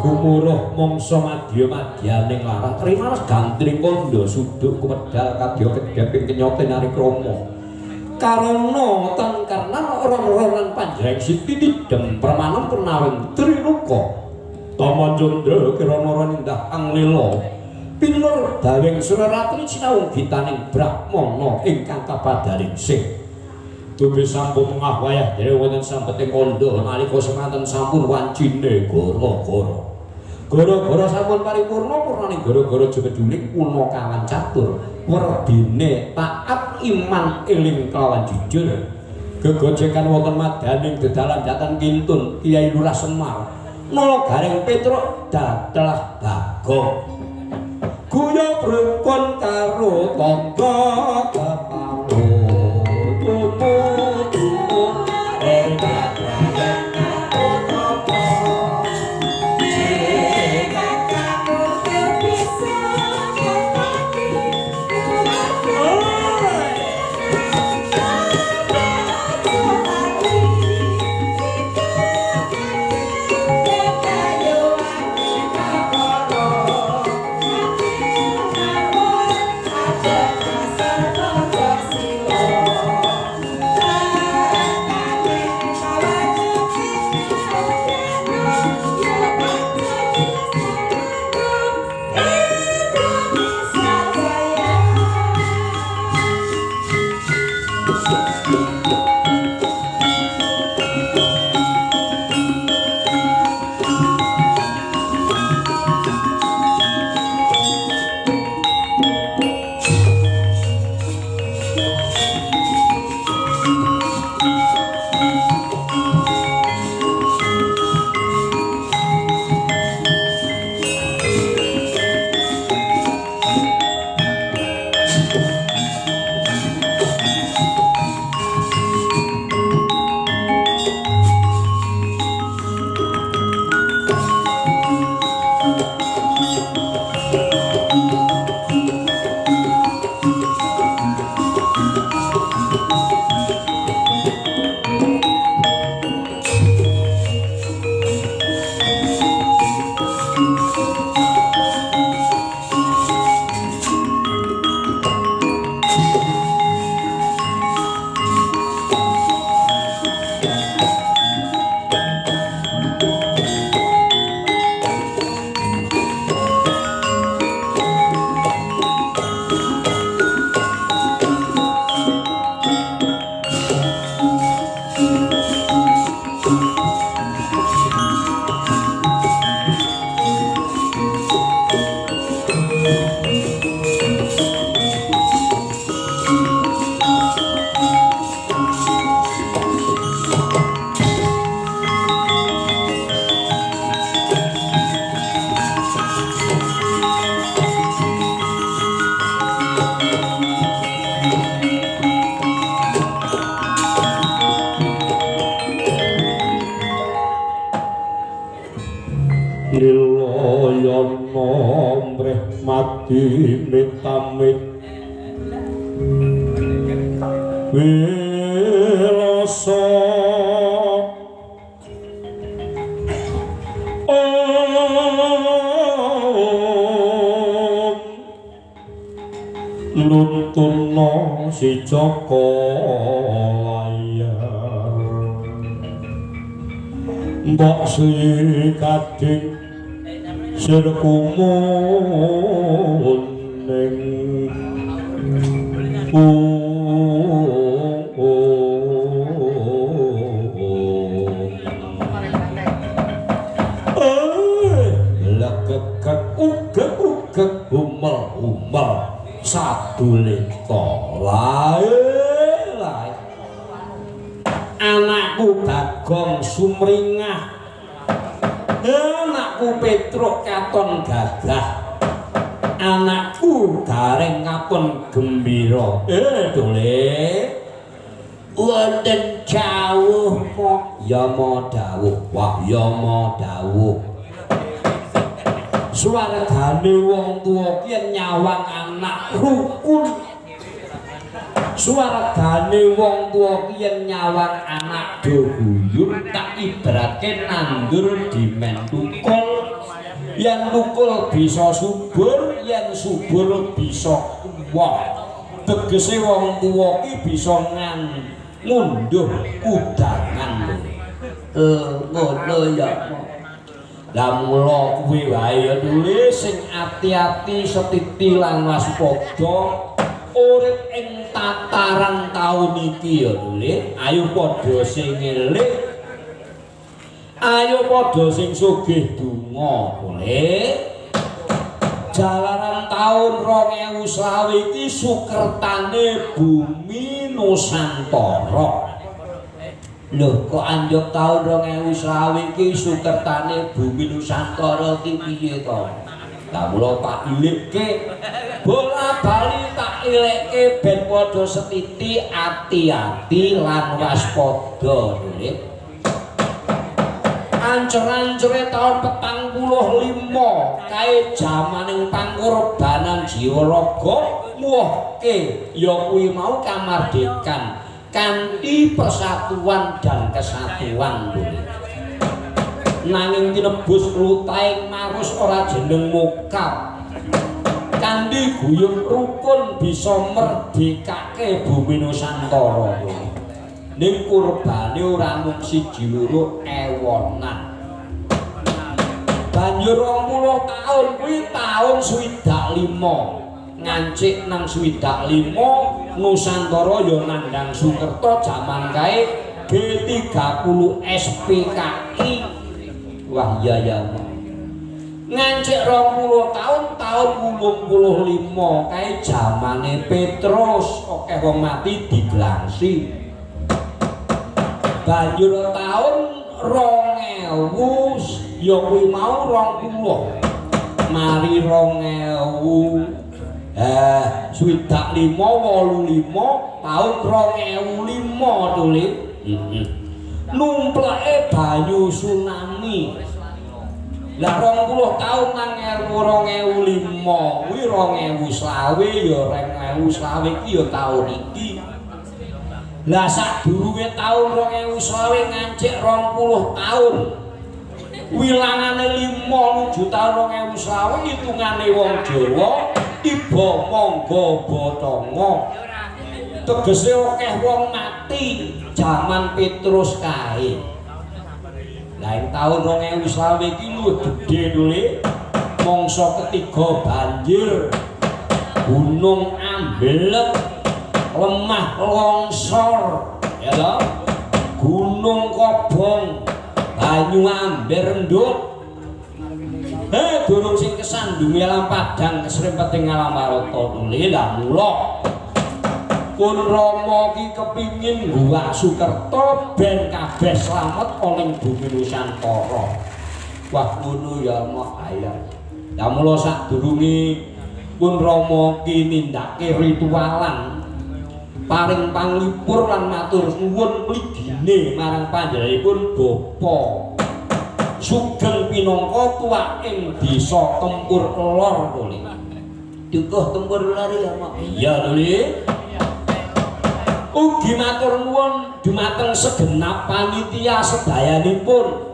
gumuruh mangsa madya madyaning larang rimares gandring kandha suduk kumedal kadya kedheping kenyote narikrama karana tan karnan ron-ronan panjang siti tidem permanen pernawing triluka tama candra kirana rendah anglila pinur dawing sureratri sinawung gitaning brahmana ingkang kapadaring sih dupi sampun tengah wayah dhewe wonten sambeting kandha nalika semanten sampun wancine gara-gara. Gara-gara sampun paripurna purnaning gara-gara jumeduling punakawan catur werdine taat iman eling kelawan jujur. Gegojekan wonten madaning dedalan datan kintun Kyai Lurah Semar. Nala Gareng Petruk datelah Bagong. Guyub rukun karo tangga keparo. Nilayana mrih mati mitamit wilasa. Oh. Tuntuna si Jaka layar Mbok Sri Gading sir kumuning Legegeg ugeg-ugeg humel-humel sadulita lae lae anakku Bagong sumringah, anakku Petruk katon gagah, anakku Gareng katon gembira. Dole wonten jawuh kok yama dawuh. Wah, yama dawuh. Swargane wong tuwa ki nyawang anak rukun. Swargane wong tuwa ki nyawang anak do guyub, tak ibaratke nandur dimen tukul. Yen tukul bisa subur, yen subur bisa kuwah. Tegese wong tuwa ki bisa ngunduh kudangan. Ngono ya. Lah mula kuwi wae ya tulis sing ati-ati setiti lan waspada urip ing tataran taun iki ya tulis. Ayo padha sing eling, ayo padha sing sugih donga boleh. Jalaran taun 2020 iki sukertane bumi Nusantara. Lho kok anjuk taun 2020 iki sukertane bumi Nusantara iki piye to? Lah mula tak ilikke, bola bali tak ilikke ben padha setiti ati-ati lan waspada lho. Ancer-ancere taun 45 kae jamaning pangorbanan jiwa raga muwuhke ya kuwi mau kamardikan kanthi persatuan dan kesatuan lho. Nanging tinebus lutaing marus ora jeneng mokap. Kanthi guyub rukun bisa merdekake bumi Nusantara lho. Ning kurbane ora mung siji loro ewonan. Banjur 20 taun kuwi taun 65. Ngancik nang 65 Nusantara ya nandhang Sukerta jaman kae G30 SPKI. Wah iya ya. Ngancik 20 taun taun 85 kae jamane Petrus akeh wong mati diglangsi. Banjur taun 2000 ya kuwi mau 20. Mari 2000 swidak lima wolu lima taun 2005 tulis. Numpleke banyu tsunami. Lah 20 taun nang 2005 kuwi 2020 ya 2020 iki ya taun iki. Lah sadurunge taun 2020 ngancik 20 taun. Wilangane 5 nuju taun 2020 hitungane wong Jawa tiba mangga bathanga. Tegese akeh wong mati jaman Petrus kae. Lah ing taun 2020 iki luwih gedhe lho. Mangsa ketiga banjir, gunung amblek, lemah longsor, ya toh? Gunung kobong, banyu amber ndut. Durung sing kesandungi alam padang kesrempet ing alam warata tuli. Lah mula Pun Rama ki kepingin guwak Sukerta ben kabeh slamet ana ing bumi Nusantara. Wah ngono ya mak ayo. Lah mula sadurunge Pun Rama ki nindakake ritualan paring panglipur lan matur suwun mligine marang panjenenganipun Bapa Sugeng pinangka tuwak ing desa Tempur Lor kuli. Dukuh Tempur Lor ya mak. Iya lho. Ugi matur nuwun dumateng segenap panitia sedayanipun.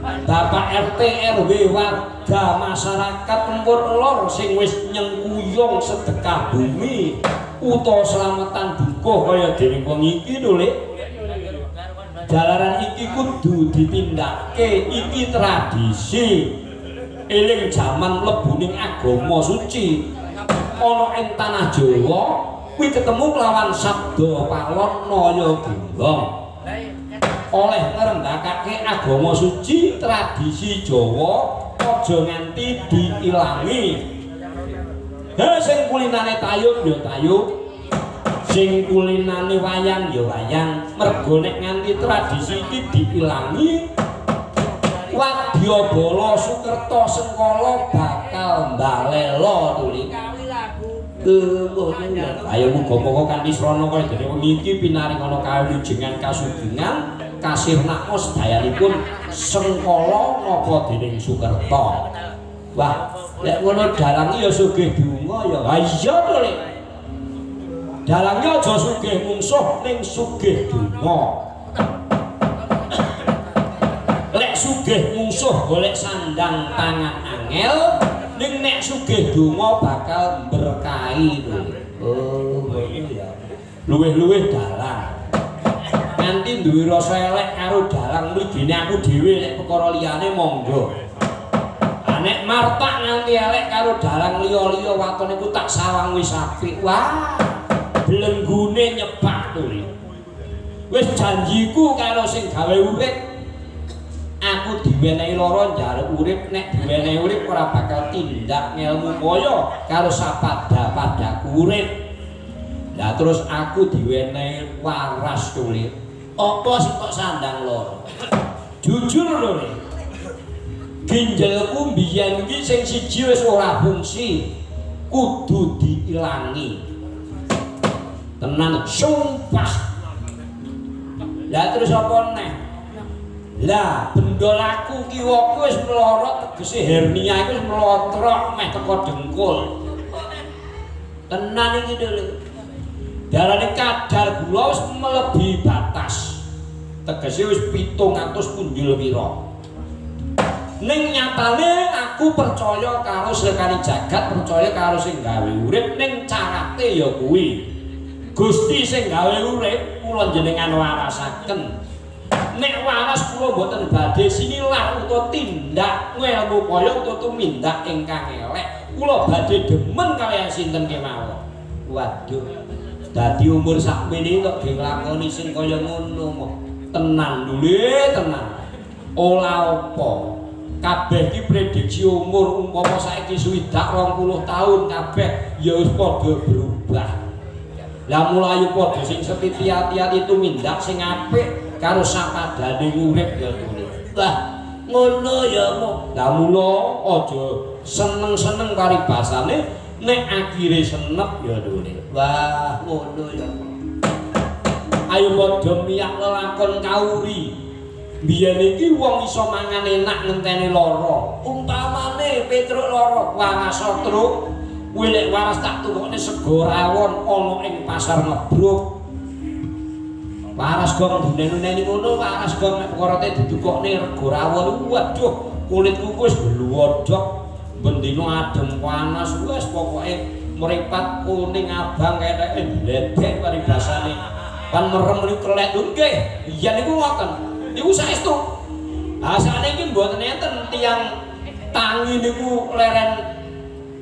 Bapak RT RW warga masyarakat Tempur Lor sing wis nyengkuyung sedekah bumi utawa slametan dukuh kaya dene wong iki lho Lek. Jalaran iki kudu ditindakake, iki tradisi. Eling jaman mlebu ning agama suci ana ing tanah Jawa kuwi ketemu kelawan sabda palon Naya Gunggong. Oleh ngrembakake agama suci tradisi Jawa aja nganti diilangi. Ha sing kulinane tayub ya tayub, sing kulinane wayang ya wayang. Mergo nek nganti tradisi iki diilangi, wadyabala Sukerta Sengkala bakal mbalela tuli. Ayo muga-muga kanthi srana kaya dene wengi iki pinaring ana kawulujengan kasugengan kasirnakma sedayanipun Sengkala napa dening Sukerta. Wah, lek ngono dalang ya sugih donga ya. Ha iya to Lek. Dalange aja sugih mungsuh ning sugih donga. Lek sugih mungsuh golek sandang pangan angel, ning nek sugih donga bakal berkahi lho. Oh, ngono ya. Luwih-luwih dalang. Nganti duwe rasa elek karo dalang mligine aku dhewe lek perkara liyane monggo. Ha nek martak nganti elek karo dalang liya-liya watone ku tak sawang wis apik. Wah, blenggune nyepak tuli. Wis janjiku karo sing gawe urip, aku diwenehi lara njaluk urip, nek diwenehi urip ora bakal tindak ngelmu kaya karo sapada-padaku urip. Lah terus aku diwenehi waras tuli. Apa sing kok sandang lara? Jujur lho Lek. Ginjelku mbiyen iki sing siji wis ora fungsi, kudu diilangi. Tenan sumpah. Lah terus apa neh? Lah bendol aku kiwaku wis melorot, tegese hernia iku wis melotrok meh teko dengkul. Tenan iki lho. Darane kadar gula wis melebihi batas. Tegese wis 700 punjul pira. Ning nyatane aku percaya karo Srekani jagat, percaya karo sing gawe urip, ning carate ya kuwi. Gusti sing gawe urip kula jenengan warasaken. Nek waras kula mboten badhe sinilah utawa tindak ngelmu kaya utawa tumindak ingkang elek. Kula badhe demen kaliyan sinten kemawon. Waduh. Dadi umur sakmene kok nglakoni sing kaya ngono. Tenan lho, tenan. Ora apa. Kabeh iki prediksi umur umpama saiki swidak 20 tahun kabeh ya wis padha berubah. Lah mulayu padha sing setiti ati-ati tumindak sing apik karo sapadane urip ya kuwi. Wah, ngono ya mo. Lah mula aja seneng-seneng paribasane nek akhire senep ya kuwi. Wah, ngono ya. Ayo padha miyak lelakon kauri. Biyen iki wong iso mangan enak ngenteni lara. Umpamane Petruk lara, waras truk. Kuwi lek waras tak tukokne sego rawon ana ing pasar Ngebruk. Waras gong duneni-duneni ngono, waras gong nek perkarate didukokne rego rawon. Waduh, kulitku wis glodhok. Bendina adem panas wis pokoke mripat kuning abang ketheke bledek paribasane. Pan merem niku kelek lho nggih. Iya niku ngoten. Niku saestu. Ha sakniki mboten enten tiyang tangi niku leren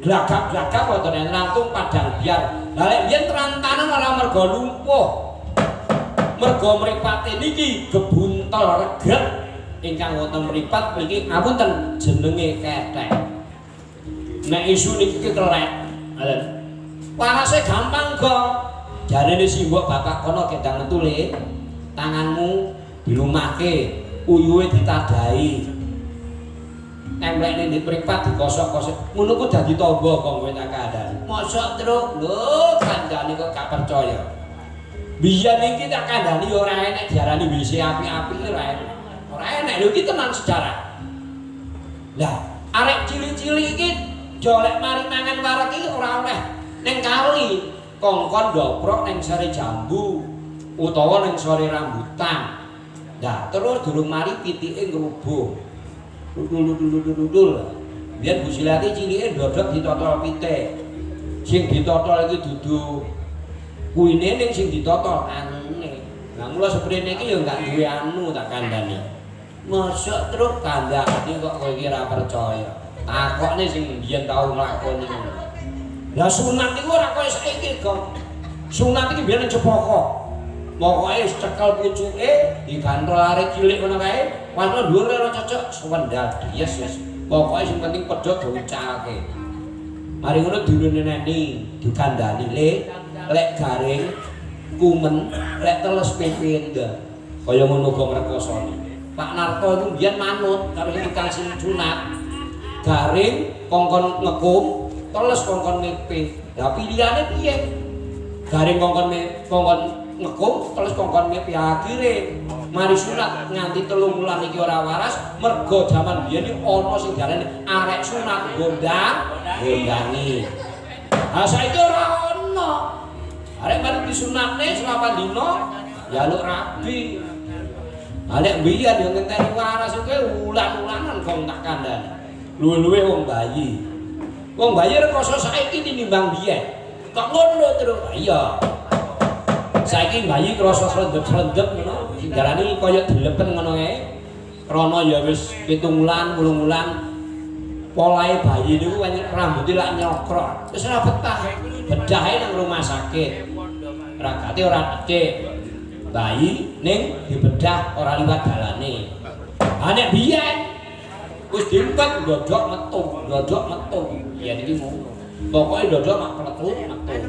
glagak-glagak mboten enten, langsung padang biar. Lah lek biyen terantanan ora mergo lumpuh. Mergo mripate niki gebuntel reget ingkang wonten mripat mriki ngapunten jenenge kethek. Nek isu niki kelek. Warase gampang, Gong. Jarene simbok bapak kono kendang metu le. Tanganmu dilumahke, uyuhe ditadahi. Templekne ndek mripat dikosok-kosok. Ngono ku dadi tamba kok kowe tak kandhani. Mosok truk lho kandhani kok gak percaya. Biyen iki tak kandhani ora enek diarani WC apik-apik ora enek. Ora enek lho iki tenan sejarah. Lah, arek cilik-cilik iki dolek mari mangan wareg iki ora oleh ning kali, kongkon ndoprok ning sore jambu utawa ning sore rambutan. Lah terus durung mari pitike ngrubung. Dudul. Biyen Bu Suliati cilike ndodhok ditotol pitik. Sing ditotol iki dudu kuine ning sing ditotol anune. Lah mula seprene iki ya enggak duwe anu tak kandhani. Mosok truk kandhane kok kowe iki ora percaya. Takokne sing biyen tau nglakoni ngono. Lah sunat iku ora kaya saiki, Gong. Sunat iki biyen cepaka. Pokoke wis cekel pucuke digantol arek cilik ngono kae, wano dhuwur ora cocok sewendal yes wis. Pokoke sing penting pedhot diucalke. Mari ngono diluneneni, dikandani le, lek garing kumen, lek teles pepe ndak. Kaya ngono gong rekosane. Pak Narto iku biyen manut karo tukang sing sunat. Garing kongkon ngekum, teles kongkon mepe. Lah pilihane piye? Garing kongkon kongkon ngekum, teles kongkon mepe. Akhire mari sunat nganti 3 wulan iki ora waras, mergo jaman biyen iki ana sing diarani arek sunat gondang, gondangi. Ha saiki ora ana. Arek mari disunatne selapan dina njaluk rabi. Ha nek biyen yo ngenteni waras kuwi wulan-wulanan gong tak kandhani. Luwe-luwe wong bayi. Wong bayi rekoso saiki tinimbang biyen. Kok ngono terus? Iya. Saiki bayi krasa slendep-slendep ngono, sing diarani kaya dilepen ngono kae. Krana ya wis 7 wulan, 8 wulan. Polahe bayi niku rambuté lak nyokrok. Wis ora betah. Bedahe nang rumah sakit. Ragate ora becik. Bayi ning dibedah ora liwat dalane. Ha nek biyen wis diempet ndodhok metu, ndodhok metu. Biyen iki ngono. Pokoke ndodhok mak pletut metu.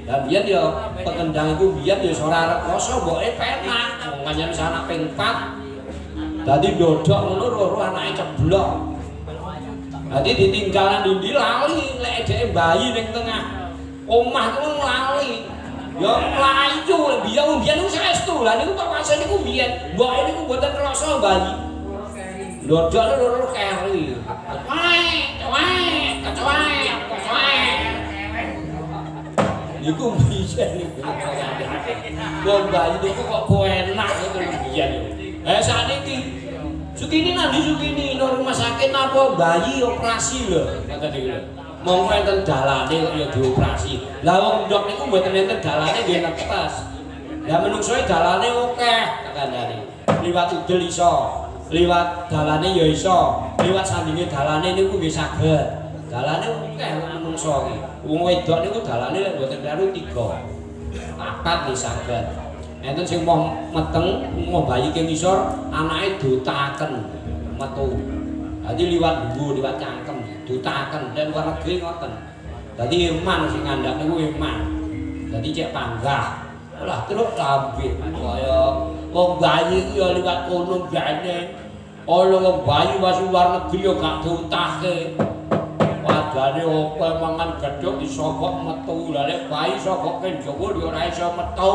Lah biyen ya petendang iku biyen ya ora rekoso mboke penak. Wong pancen wis anak ping 4. Dadi ndodhok ngono roh-roh anake ceblok. Dadi ditinggal nang ndi lali lek dheke bayi ning tengah omah ku lali. Ya mlayu biyen biyen niku saestu. Lah niku pawase niku biyen mboke niku mboten krasa bayi. Ndodhok loro keri. Wae, wae, kecuek, kecuek. Niku biyen niku. Wong bayi niku kok enak ngono biyen. Eh sakniki Sukini nandi Sukini nang rumah sakit napa bayi operasi lho ngoten niku lho. Monggo enten dalane kok ya dioperasi. Lah wong ndok niku mboten enten dalane nggih netes. Lah menungsoe dalane akeh tak kandhani. Liwat udel iso, liwat dalane ya iso, liwat sandinge dalane niku nggih saged. Dalane akeh menungso iki. Wong wedok niku dalane lek mboten kleru 3. 4 nggih saged. Enten sing moh meteng, moh bayi ke ngisor, anake dutaken metu. Dadi liwat nggo, liwat cangkem, dutaken nek luar negeri ngoten. Dadi iman sing ngandhap niku iman. Dadi cek panggah. Lah terus lambe kaya wong bayi ku ya liwat kono jane. Ana wong bayi masuk luar negeri ya gak diutahke. Wadane opo mangan gedhok disogok metu. Lah nek bayi sogokke njaba ya ora iso metu.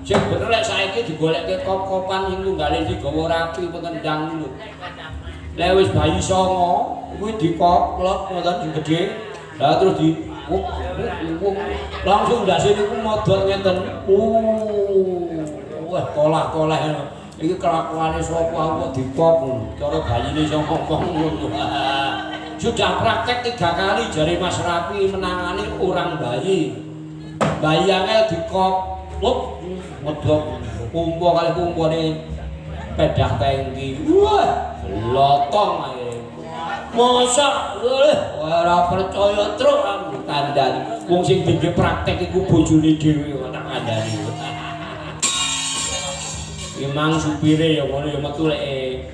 Sing bener lek saiki digolekke kop-kopan sing tunggale digawa rapi pengendang lho. Lek wis bayi 9 kuwi dikoplok ngoten sing gedhe. Lah terus di langsung ndase niku modot ngeten. Wah kolah-kolah iki kelakuane sapa aku kok dikop ngono. Cara bayine iso ngomong ngono. Sudah praktek 3 kali jare Mas Rapi menangani orang bayi. Bayi angel dikop, lop medhok kumpo kali kumpone pedah tangki. Wah, lotong ae. Mosok ora percaya truk aku kandhani. Wong sing dingge praktek iku bojone dhewe kok tak kandhani. Emang supire ya ngono ya metu lek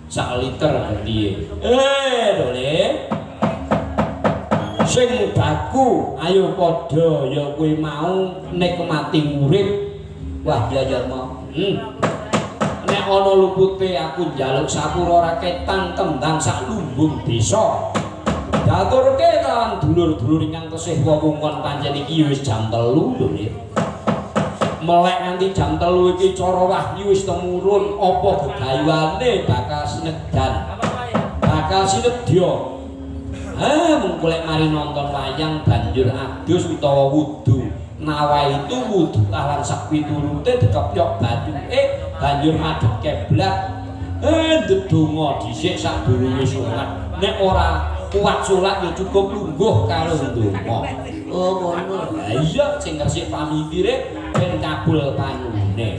sak liter ganti. Dole. Sing baku ayo padha ya kowe mau nikmati urip. Wah ya ya mau. Nek ana lupute aku njaluk sapura raketan kembang sak lumbung desa. Diaturke kan dulur-dulur ingkang tesih wewengkon pancen iki wis jam 3 lho. Melek nganti jam 3 iki cara wahyu wis temurun apa gegayuhane bakal sinedan. Bakal sinedya. Mung lek mari nonton wayang banjur adus utawa wudu. Nawaitu wudu lan sak piturute dikepyok bathuke banjur madhep kiblat. Ndedonga dhisik sadurunge salat. Nek ora kuat salat ya cukup lungguh karo ndonga. Oh ngono. Lah iya sing resik pamikire ben kabul panyuwune.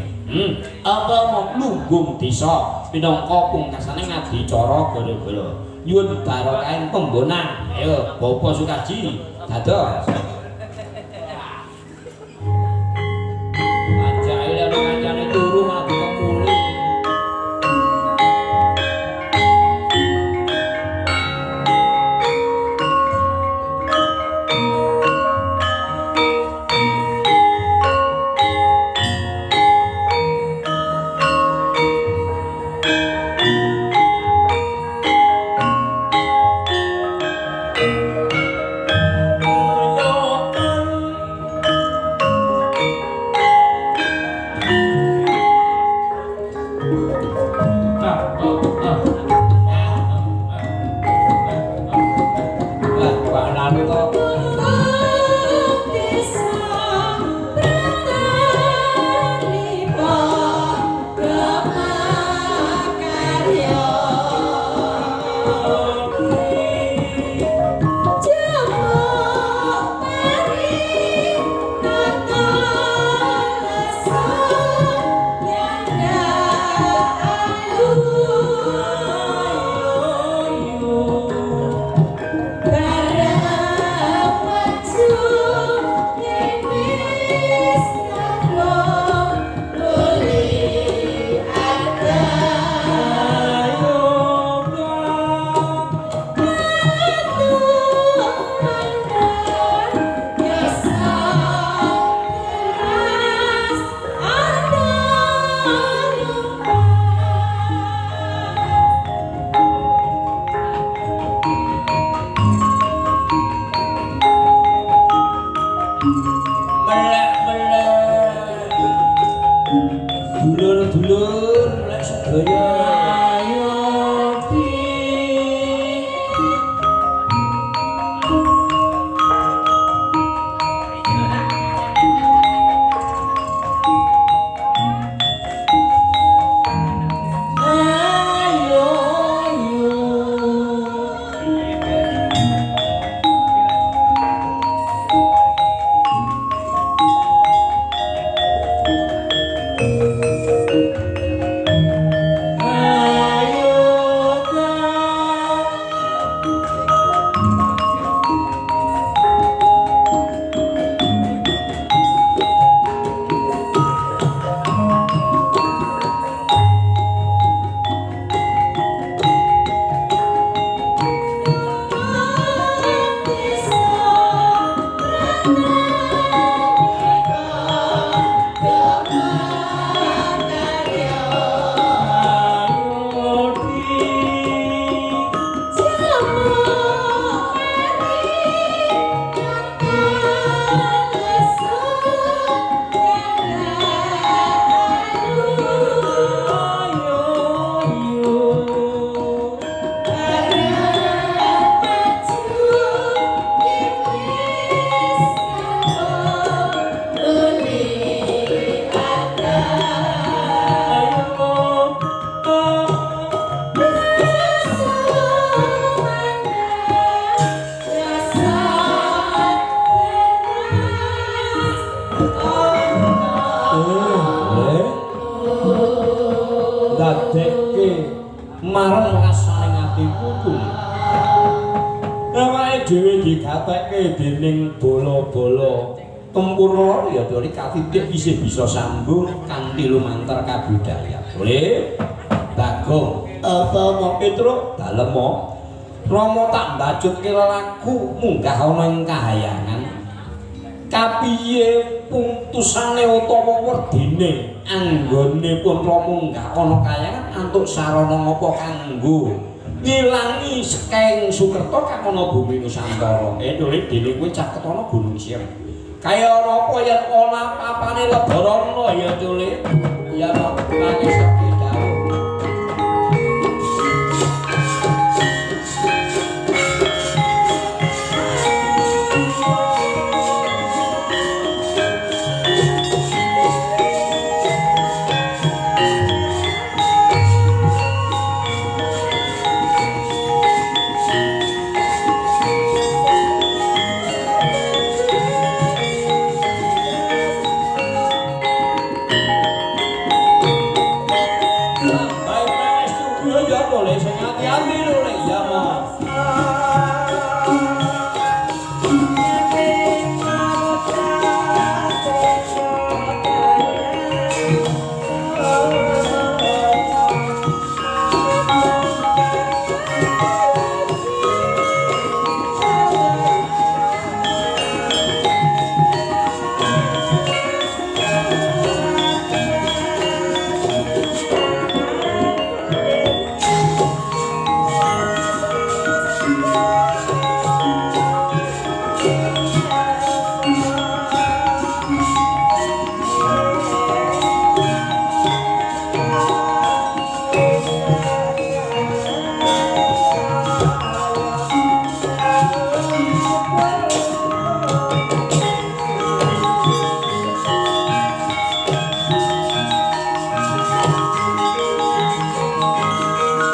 Apa mong Lungguh desa minangka pungkasane ngadicara gara-gara nyuwun barokahing pembonan. Ayo Bapak Sukaji dados. Anjake lek ana kancane turu malah dikepuli. Lah panane to. Melek-melek. Dulur-dulur melek sedaya. Ayo di Ayo yo. Ayo kang. Ayo di. Ayo yo. Ayo Eh, dadekke marang rasane atiku kuwi. Awake dhewe digatekke dening bola-bola tempur lor ya doli katitik isih bisa sambung kanthi lumantar kabudayan. Boleh? Bagong, Apa mong Petruk dalem Rama tak mbajutke lelaku munggah ana ing kahayangan. Kapiye putusane utawa werdine anggone pun Rama munggah ana kayangan antuk sarana ngapa kanggo ngilangi sekeng Sukerta kang ana bumi Nusantara. Dole dene kowe caket ana Gunung Sirah. Kaya ana apa yen ana papane Lebarana ya Cule. Ya nangis sepi dawuh.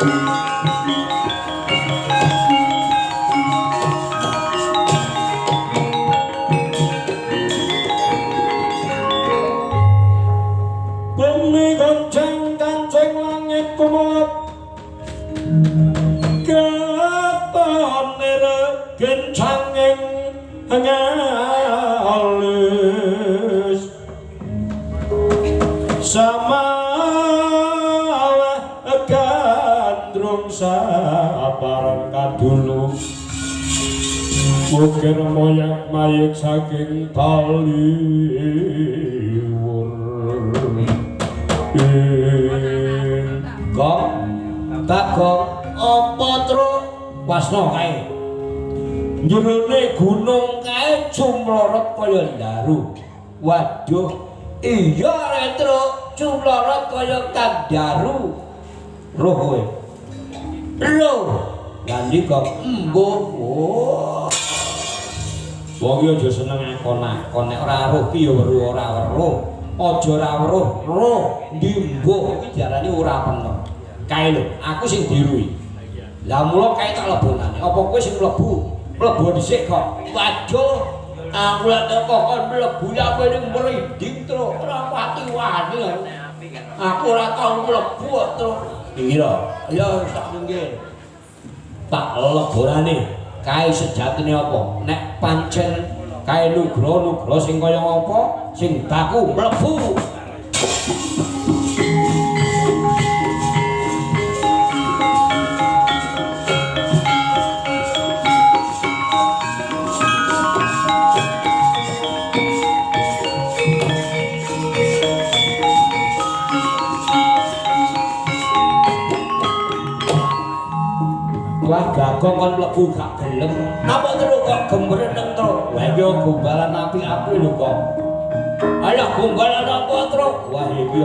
Bumi gonceng kancing langit kumulap katon nira gencanging ngalis samalah gandrung saparan kadulu ukir moyak mayik saking taliwur. Gong, Bagong, apa truk wasna kae? Jerone gunung kae cumlorot kaya ndaru. Waduh, iya retro cumlorot kaya kandaru. Roh kowe. Lho, lha ndi kok embuh. Oh. Wong iki aja seneng akon-akon, nek ora roh ki ya weruh ora weruh. Aja ora weruh, roh ndi mbuh iki diarani ora pener. Kae lho, aku sing dirui. Lah mula kae tak lebonane. Apa kowe sing mlebu? Mlebu dhisik kok. Waduh, aku lek teko kon mlebu ya kowe ning merinding truk, ora pati wani. Aku ora tau mlebu kok truk. Pinggir. Ya sak pinggir. Tak lebonane. Kae sejatine apa? Nek pancen kae nugroho-nugroho sing kaya ngapa, sing baku mlebu. Wah, Bagong kon mlebu gak gelem. Napa terus kok gemreneng truk? Wah, iki gombalan api-api lho kok. Alah gombalan apa truk? Wah, iki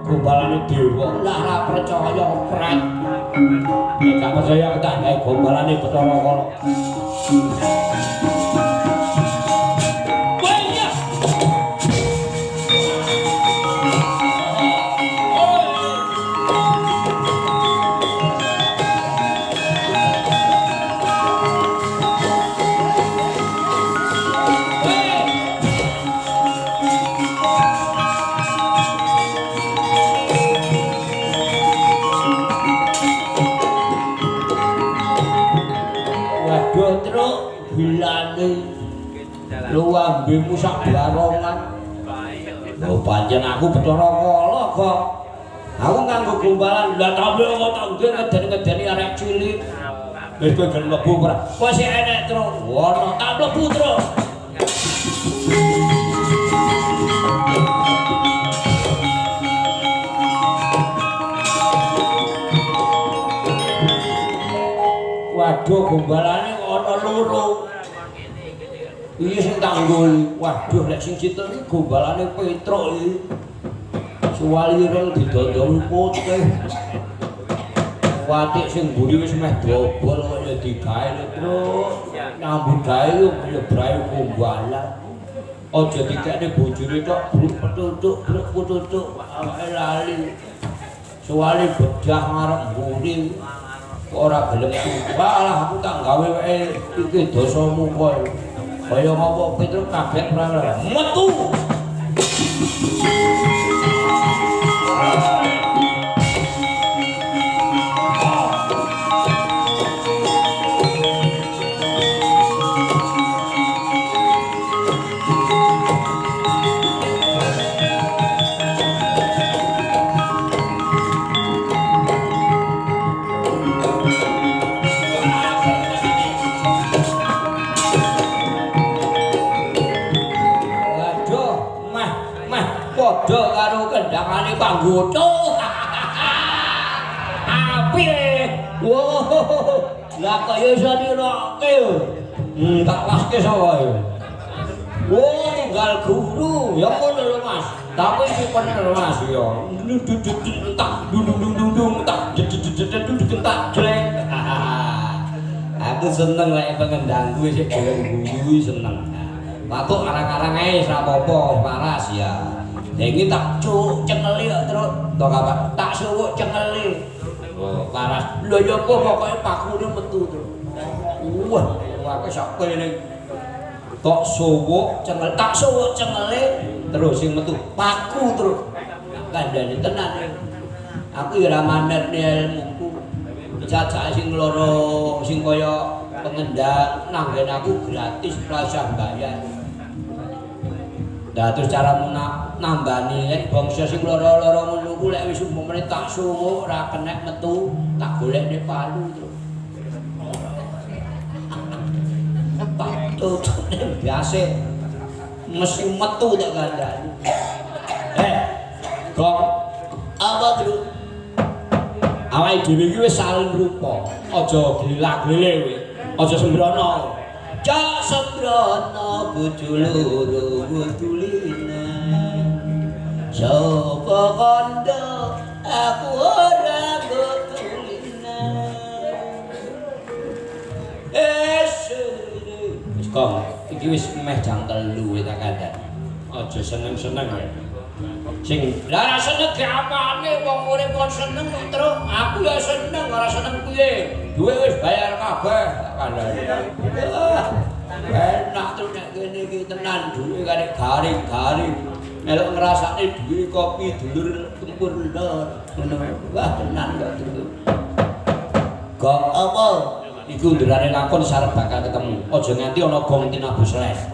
gombalane dewa. Lah ora percaya pret. Nek gak percaya aku tak gawe gombalane Bathara Kala. Wah, iya. Waduh truk gilane. Lu ambemu sak barongan. Oh, pancen aku Bathara Kala kok. Aku nganggo gombalan. Lah tapi kok tak nggih ngeden-ngedeni arek cilik. Wis kowe gelem mlebu ora? Wis enek truk. Wono tak mlebu truk. Waduh, gombalane ana loro. Iki sing tak nggo. Waduh, nek sing situ iki gombalane Petruk iki. Suwali ireng didondongi putih. Watik sing mburi wis meh dobol kok ya digawe Truk. Nyambut gawe yo ya brae gombalan. Aja dikekne bojone tok bruk petutuk, bruk petutuk awake lali. Suwali bedah ngarep mburi. Kok ora gelem tuku. Alah aku tak gawe wae iki dosamu kowe. Kaya ngopo Petruk kaget ora metu. Padha karo kendangane Panggoto. Apik. Wow. Lah kok ya iso niroke. Tak laske sapa ya. Wo tinggal guru, ya ngono lho Mas. Tapi iki bener Mas ya. Tak dung dung dung dung tak jeded tak jleng. Aku seneng lek pengendangku sik gelem guyu seneng. Watuk arang-arang ae ora apa-apa, waras ya. Lah iki tak cuk cengeli kok terus to kapak tak suwuk cengeli. Oh, laras. Lho ya apa pokoke pakune metu terus. Wah, akeh sak kene. Tok suwuk cengel, tak suwuk cengele terus sing metu paku terus. Kandhane tenan. Aku ya ora manerne ilmuku. Jajake sing loro sing kaya pengendang nanggen aku gratis ora usah bayar. Lah terus caramu nambani lek bangsa sing loro-loro ngono ku lek wis umpamane tak suwuk ora kenek metu, tak golekne palu terus. Tak tutune biasa mesti metu tak kandhani. Gong, apa terus? Awake dhewe iki wis salin rupa, aja glilak-glile kowe, aja sembrono. Cak sembrono bojo loro wuduline. Sapa kandha aku ora betuline. Wis Gong, iki wis meh jam 3 wis tak kandhani. Aja seneng-seneng kowe. Sing lah ora seneng ge apane wong urip kon seneng kok terus aku ya seneng ora seneng piye duwe wis bayar kabeh tak kandhani. Enak terus nek kene iki tenan duwe karek garing-garing melok ngrasakne duwe kopi dulur tempur lor ngono. Wah tenan kok dulur. Gong apa iku ndurane lakon sarep bakal ketemu. Aja nganti ana gong tinabu sles.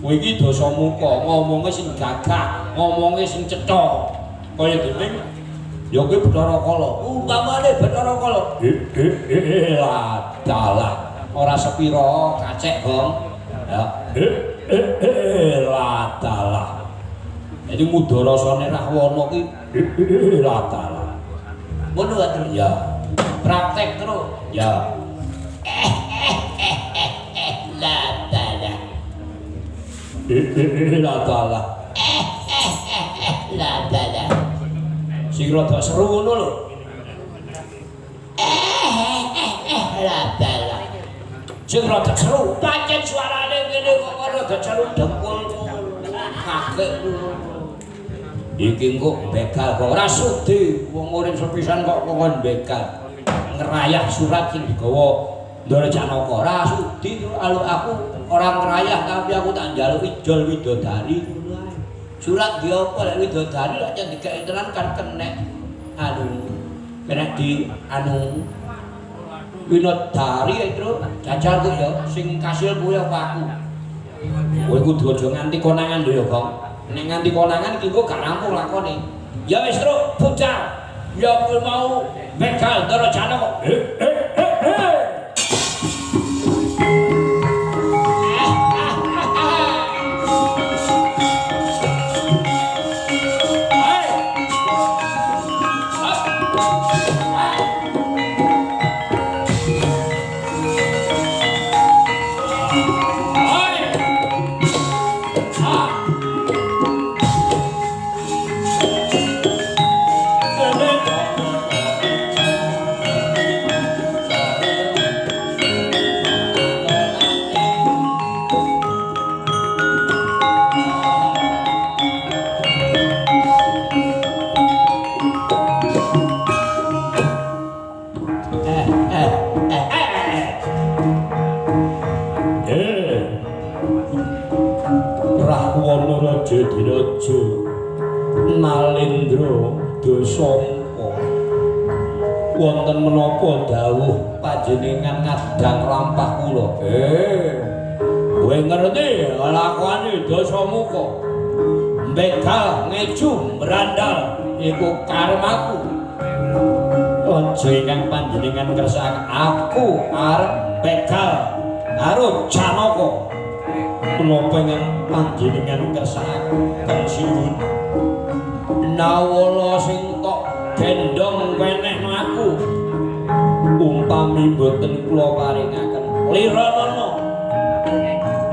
Kowe iki Dasamuka ngomonge sing gagah, ngomonge sing cetha. Kaya dening ya kuwi Bathara Kala. Umpamane Bathara Kala, dalah. Ora sepira kacek, Gong. Ya, dalah. Jadi mudarasane Rahwana ki dalah. Ngono wae terus ya. Praktek terus. Ya. Dalah. Dalah. Dalah. Sing rada seru ngono lho. Dalah. Sing rada seru, pancen suarane ngene kok rada seru dengkul ngono. Kakek ngono. Iki engko begal kok ora sudi wong urip sepisan kok kon begal. Ngrayah surat sing digawa Ndara Janaka ora sudi aluk aku ora ngrayah tapi aku tak njaluk ijol widodari ngono ae. Surat di apa lek widodari lek yen dikek tenan kan kenek anu kenek di anu widodari itu jajal ku ya sing kasil kuwi apa aku. Kowe kudu aja nganti konangan lho ya, Gong. Nek nganti konangan iki engko gak rampung lakone. Ya wis truk budal. Ya kowe mau begal Ndara Janaka. Diraja Nalendra Dasamuka wonten menapa dawuh panjenengan ngadang lampah kula? Kowe ngerti lakone Dasamuka begal ngeju mbrandal iku karmaku. Aja ingkang panjenengan kersakaken aku arep begal karo Janaka. Menapa ingkang panjenengan kersakaken sinuwun? Nawala sing tok gendhong wenehno aku. Umpami mboten kula paringaken liranana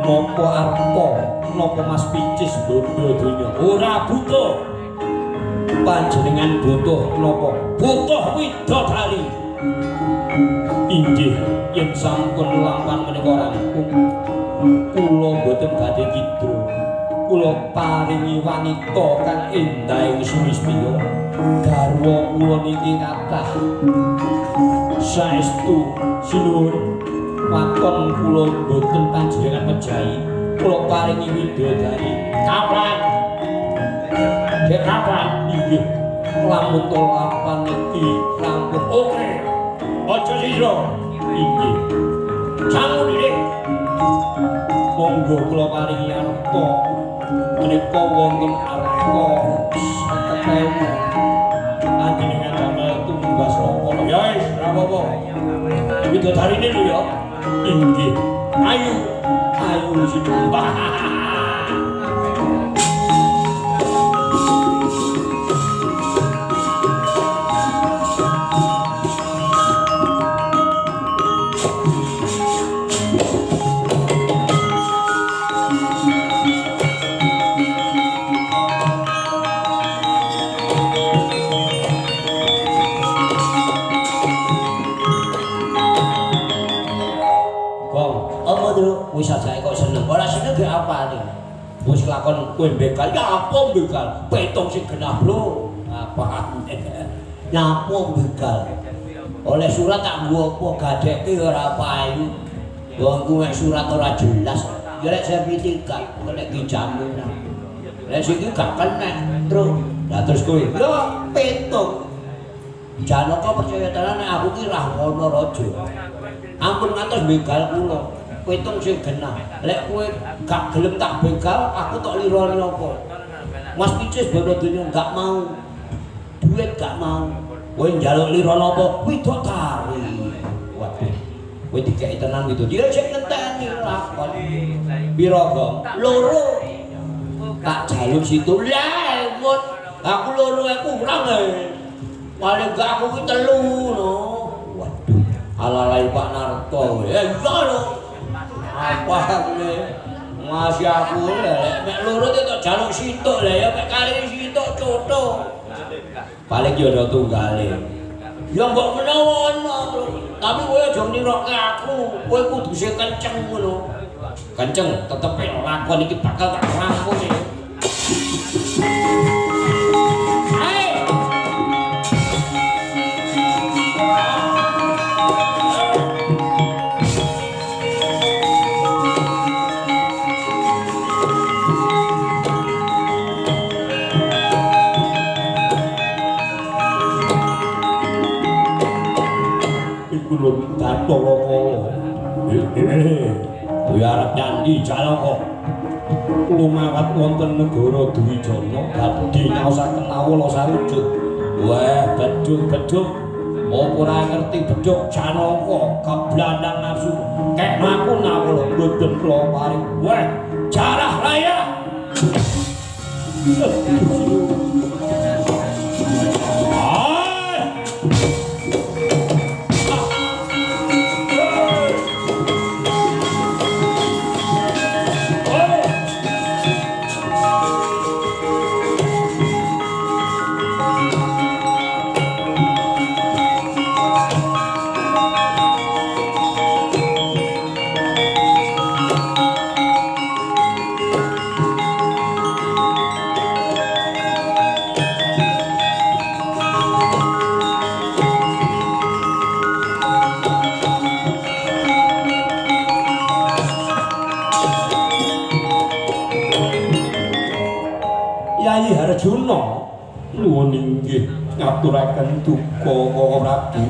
napa arpa napa mas picis bondo donya ora butuh. Panjenengan butuh napa? Butuh widodari. Inggih yen sampun lampan menika rampung kula mboten badhe cidra. Kula paringi wanita kang endah ing sulistiya. Garwa kula niki kathah. Saestu sinuwun waton kula mboten panjenengan mejahi. Kula paringi widodari. Kapan? Dek kapan? Inggih. Lamun to lapan iki rampung. Oke. Aja sira. Inggih. Sangun iki. Monggo kula paringi arta. Menika wonten arta 50.000. Panjenengan damel tumbas apa? Ya wis, ora apa-apa. Widodarine lho ya. Inggih. Ayu, ayu sinuwun. Wis ajae kok seneng. Ora seneng ge apane? Wis lakon kowe begal. Ya apa begal? Petung sing genah lho. Apaan? Nyapo begal. Oleh surat tak nggo apa gadekke ora payu. Wong kuwi surat ora jelas. Ya lek sertifikat, lek ki jaminan. Lek sing iki gak kenek, Truk. Lah terus kowe, lho petung. Janaka percaya tenan nek aku ki Rahwana raja. Ampun ngantos begal kula. Petung sing genah. Lek kowe gak gelem tak begal, aku tok lironi apa? Mas Picis bondo donya gak mau. Duit gak mau. Kowe njaluk liron apa? Widodari. Waduh. Kowe dikeki tenan gitu. Dia sing ngenteni lakon. Pira, Gong? Loro. Tak jaluk situ. Lah, mun aku loro aku kurang e. Paling gak aku ki telu no. Waduh. Alalai Pak Narto. Ya iya lho. Apa ngene? Masih aku lek mek loro tok jaluk situk lha ya mek kari situk cotho. Paling yo ana tunggale. Ya mbok menawa ana, tapi kowe aja nirokke aku. Kowe kudu sing kenceng ngono. Kenceng tetep lakon iki bakal tak rampung iki. Ikulun Bathara Kala. Kuwi arep nyandi Janaka. Lumawat wonten negara Dwijana badhe nyaosaken awala sarujuk. Wah, bedhug-bedhug. Apa ora ngerti bedhug Janaka keblandang nafsu. Kek aku nawala mboten kula paring. Wah, jarah raya. Yayi Harjuna nuwun inggih ngaturaken duka Kaka Prabu.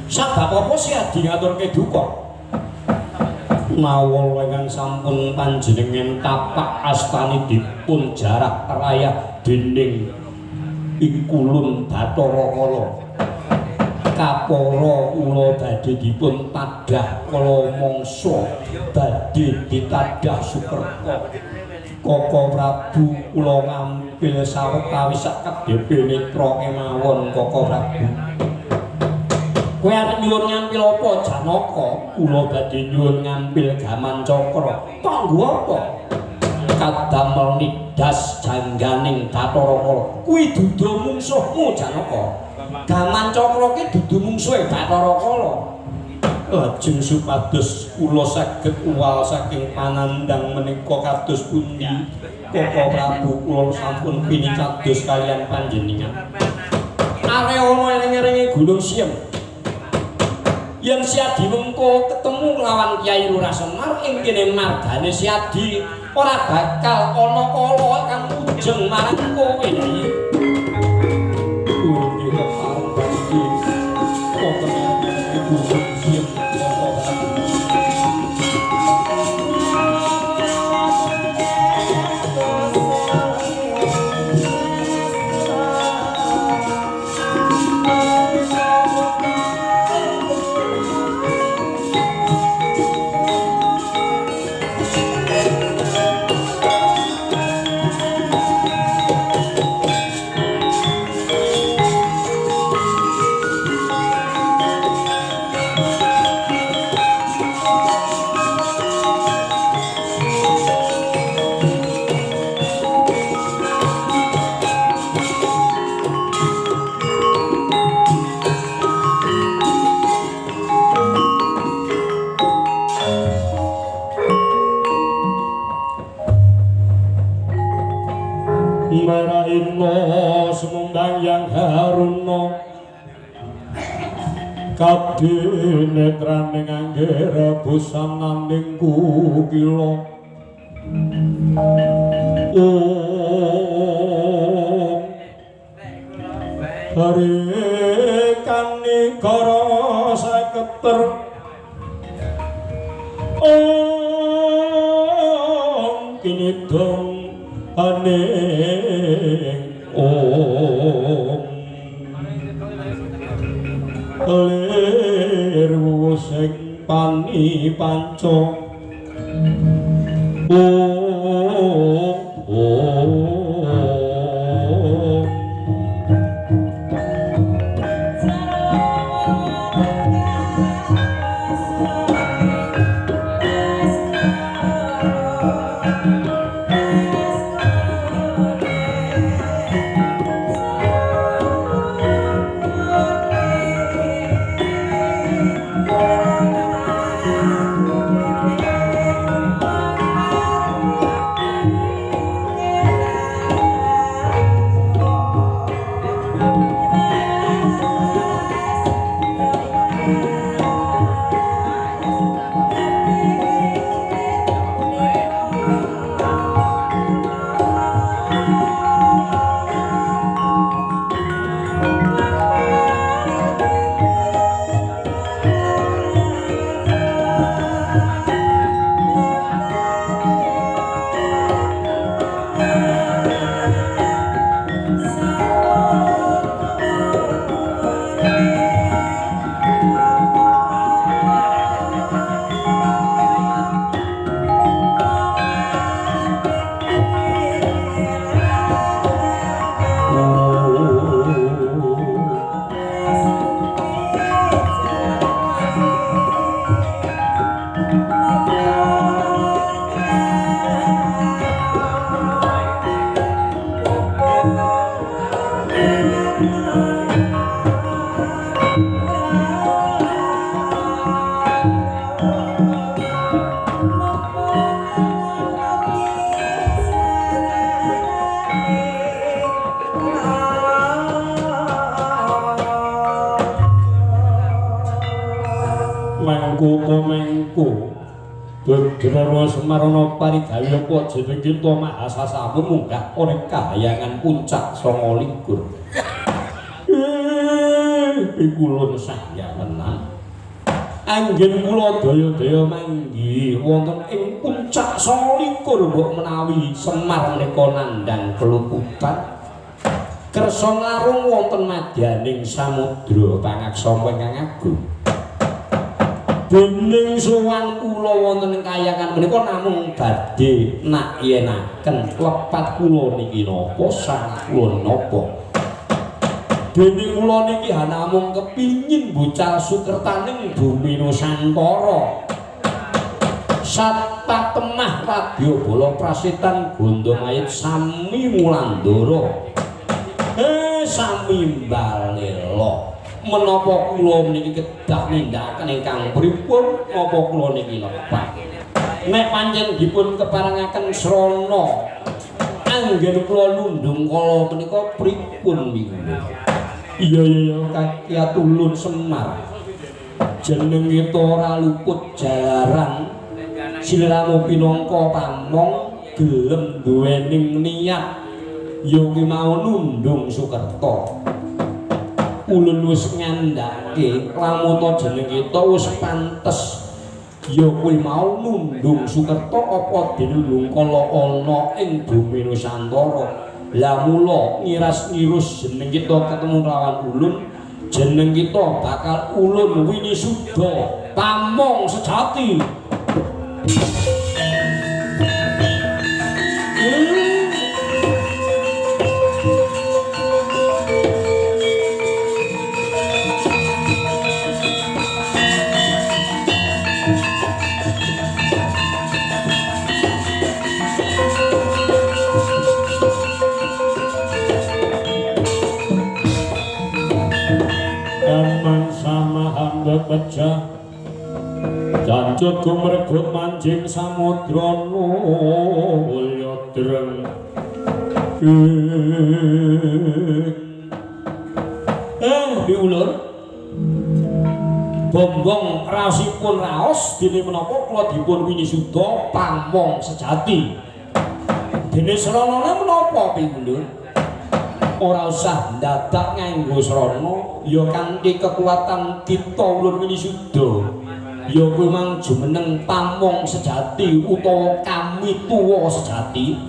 Sabab apa sih adi ngaturke duka? Nawala ingkang sampun panjenengan tapak astani dipun jarah rayah dening Ikulun Bathara Kala. Kapara kula badhe dipun tadah kala mangsa badhe ditadah sukerta. Kaka Prabu kula ngampil sawetawis sak kedhepe netra kemawon Kaka Prabu. Kowe arep nyuwun ngampil apa Janaka? Kula badhe nyuwun ngampil Gaman Cakra. Kok nggo apa? Kadamel nidhas jangganing Bathara Kala. Kuwi dudu mungsuhmu Janaka. Gaman Cakra ki dudu mungsuhe Bathara Kala. Lajeng supados kula saged uwal saking panandhang menika kados pundi? Koko Prabu kula sampun pinicados kaliyan panjenengan. Areana ereng-erenge Gunung Siem. Yen Siadi mengko ketemu kelawan Kyai Lurah Semar ing kene margane Siadi ora bakal ana kala kang mujeng marang kowe, Yai. Nggih kepareng badhe wonten ing Gunung Siem, Koko Prabu. Maraina sumundang yang haruna kadinetrane ngangge rebusananing kukila. Om Hari kanikara saketer Om kinidong aning Om lir wusing pani panca Om Om. Mengku Bedrawa Semarana parigawe apa jeneng kita Mahasasamun munggah ana kahayangan puncak 29. Pikulun sahya menang. Anggen kula daya-daya manggih wonten ing puncak 29 mbok menawi Semar menika nandhang keluputan. Kersa ngarung wonten madyaning samudra pangaksama ingkang agung. Dening sowan kula wonten ing kayangan menika namung badhe nak yenaken lepat kula niki napa sang kula napa. Dening kula niki namung kepingin bocal sukertaning bumi Nusantara. Satatemah radya bala prasetan Gandamayit sami mulandara. Sami mbalela. Menapa kula niki kedah nindakaken ingkang pripun napa kula niki lepat. Nek pancen dipun keparengaken srana Anggen kula nundung kala menika pripun minggu? Iya iya kaya tulun Semar. Jenenge ora luput jalaran sliramu pinangka pamong gelem duwening niat ya kuwi mau nundung Sukerta. Ulun wis ngandhake lamun jeneng kita wis pantes ya kuwi mau nundung Sukerta apa dene nundung kala ana ing bumi Nusantara. Lah mula ngiras-ngirus jeneng kita ketemu lawan ulun, jeneng kita bakal ulun Winisuda pamong sejati. Pecah jancut gumregut manjing samudra nulya dreng. Diulur bombong raosipun raos dene menapa kula dipun Winisuda pamong sejati. Dene sranane menapa piulur? Ora usah ndadak nganggo srana ya kanthi kekuatan kita ulun Winisuda ya kuwi mang jumeneng pamong sejati utawa kamituwa sejati.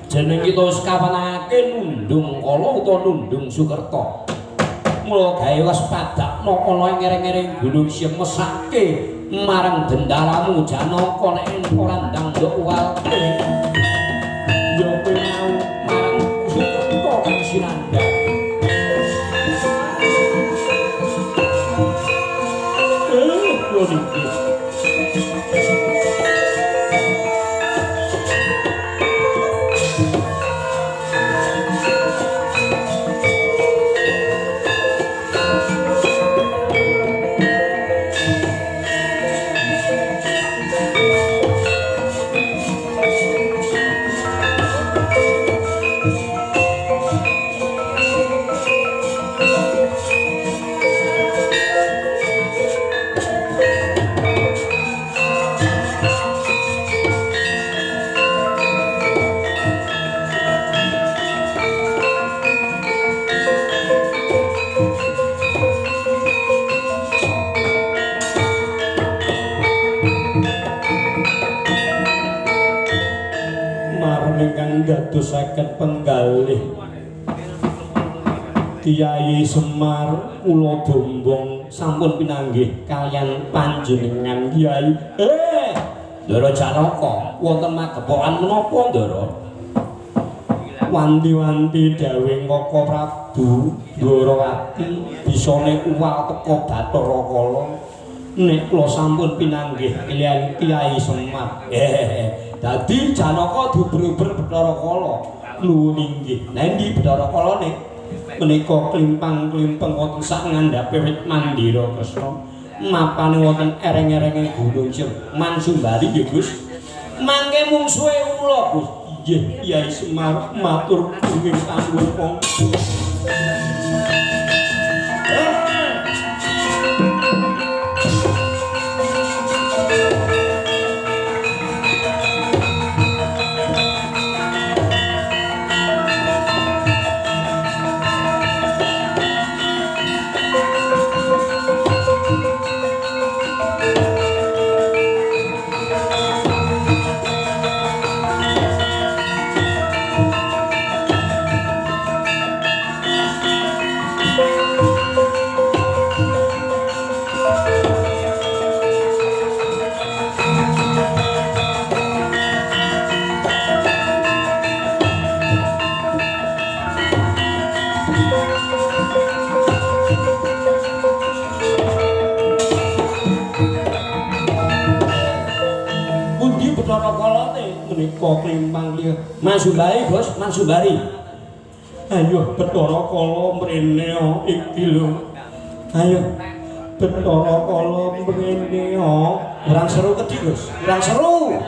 Jeneng kita wis kawenangake nundung kala utawa nundung Sukerta. Mula gawe waspadakna ana ing ngereng-ngereng gunung sing mesake marang dendaramu Janaka nek ora ndang nduk uwalke ya kuwi mau marang Sukerta kang sinandhang. Kula niki dadosaken penggalih Kyai Semar kula bombong sampun pinanggih kaliyan panjenengan Kyai. Ndara Janaka wonten magepokan menapa Ndara? Wanti-wanti dawuh Kaka Prabu Ndorowati bisane uwal teka Bathara Kala nek kula sampun pinanggih kaliyan Kyai Semar. Dadi Janaka diuber-uber Bathara Kala. Nuwun inggih. Lah endi Bathara Kalane? Menika klimpang-klimpeng wonten sak ngandhape wit Mandira Kresna. Mapane wonten ereng-erenge gunung Mansumbari nggih Gus. Mangke mungsuhe kula Gus. Nggih Kyai Semar matur gunging panuwun. Menika klimpang liya Mansumbari Gus, Mansumbari. Ayo Bathara Kala mrene iki lho. Ayo Bathara Kala mrene. Kurang seru kedhi Gus, kurang seru.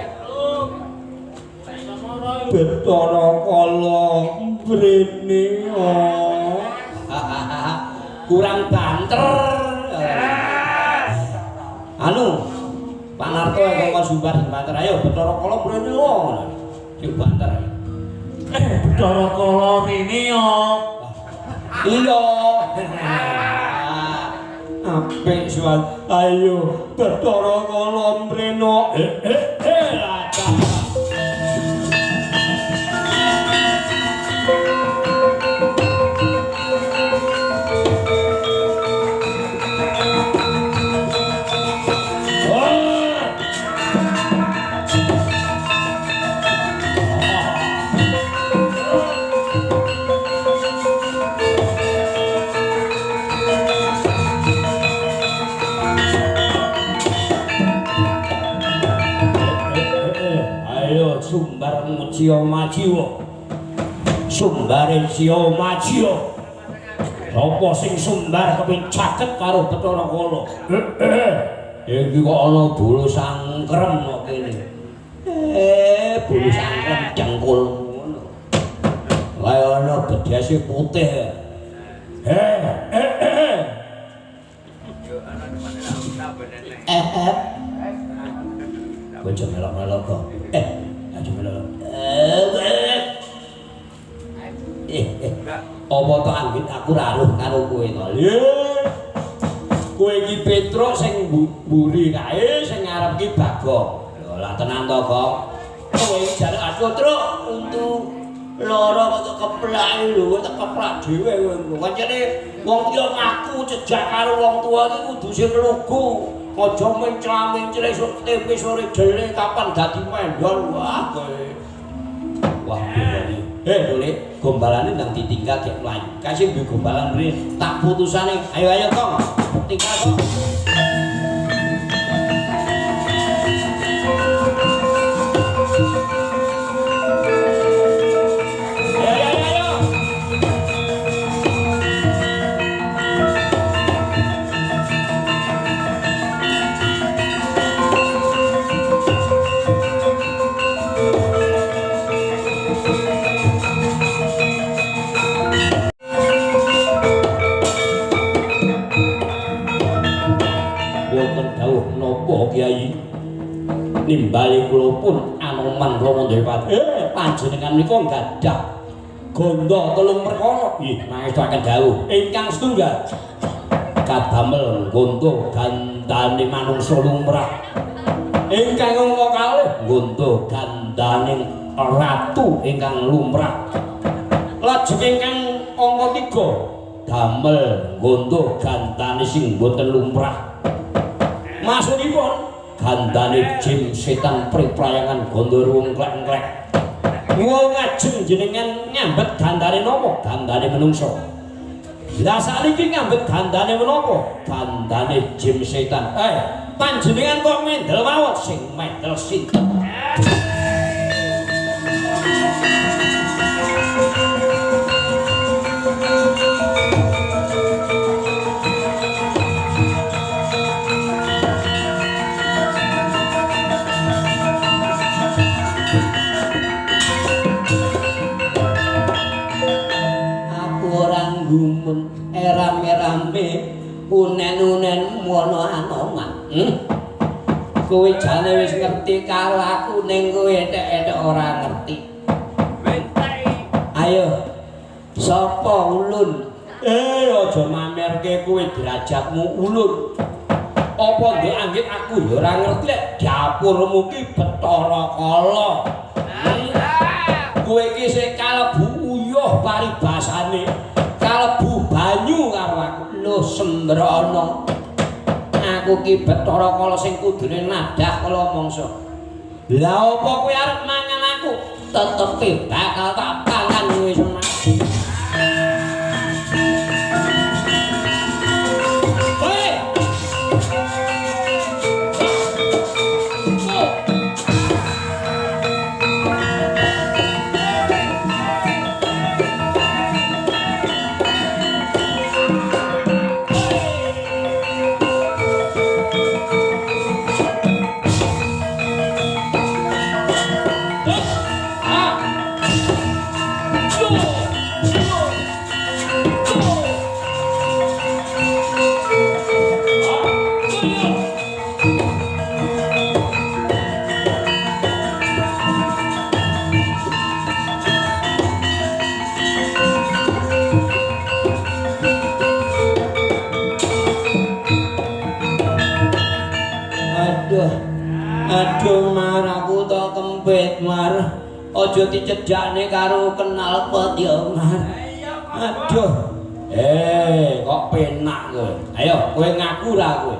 Bathara Kala mrene. Kurang banter. Anu, Pak Narto kok sumbar sing banter. Ayo Bathara Kala mrene ngono. Sing banter. Bathara Kala rene yo. Iya. Apik suwan. Ayo Bathara Kala mrene. Lacak. Ayo sumbar mujiya majiwa. Sumbare siya majiya. Sapa sing sumbar kepin caket karo Bathara Kala? Iki kok ana bolo sangkrem kok kene. Bolo sangkrem jengkul ngono. Kaya ana bedhese putih. Aja melok-melok kok. Aja melok. Apa to anggit aku ra ruh karo kowe to? Kowe iki Petruk sing mburi kae, sing ngarep ki Bagong. Lho lah tenan to, Gong. Kowe iki jane aduh Truk, untu lara kok keplake lho, kok keplak dhewe kowe. Kancane wong liya ngaku jejak karo wong tuwa iki kudu sing lugu. Aja mencla-mencle esuk tempe sore dele kapan dadi mendol. Wah kowe. Wah gombale. Dole, gombalane ndang ditinggal gek mlayu. Kasih duwe gombalan mrene tak putusane. Ayo ayo Kong, tinggal Kong. Ayo ayo ayo. Wonten dawuh napa Kyai? Nimbali kula pun Anoman Rama Dewata. Panjenengan menika gadah ganda telung perkara. Nggih, mangestuaken dawuh. Ingkang setunggal kadamel nggonto gandane manungsa lumrah. Ingkang angka kalih nggonto gandane ratu ingkang lumrah. Lajeng ingkang angka 3 damel nggonto gandane sing boten lumrah. Maksudipun gandane jim setan priprayangan gandharwa ngklek-ngklek. Wong ngajeng jenengan nyambet gandane napa? Gandane menungsa. Lah sakniki nyambet gandane menapa? Gandane jim setan. Panjenengan kok mendel mawon sing mendel sinten? Gumun erame-rame unen-unen mono anoman. Kowe jane wis ngerti karo aku ning kowe ethek-ethek ora ngerti. Ayo sapa ulun? Aja mamerke kowe derajatmu ulun. Apa nduk anggit aku ya ora ngerti lek dapurmu ki Bathara Kala. Kowe iki sik kalebu uyuh paribasane. Kalebu banyu karo aku. Lho sembrono. Aku ki Bathara Kala sing kudune nadah kala mangsa. Lah apa kowe arep mangan aku? Tetepe bakal tak pangan kowe semua. Ah! Aduh Mar, aku tok kempit Mar. Aja dicedhakne karo knalpot ya Mar. Aduh. Kok penak kowe. Ayo kowe ngaku ra kowe.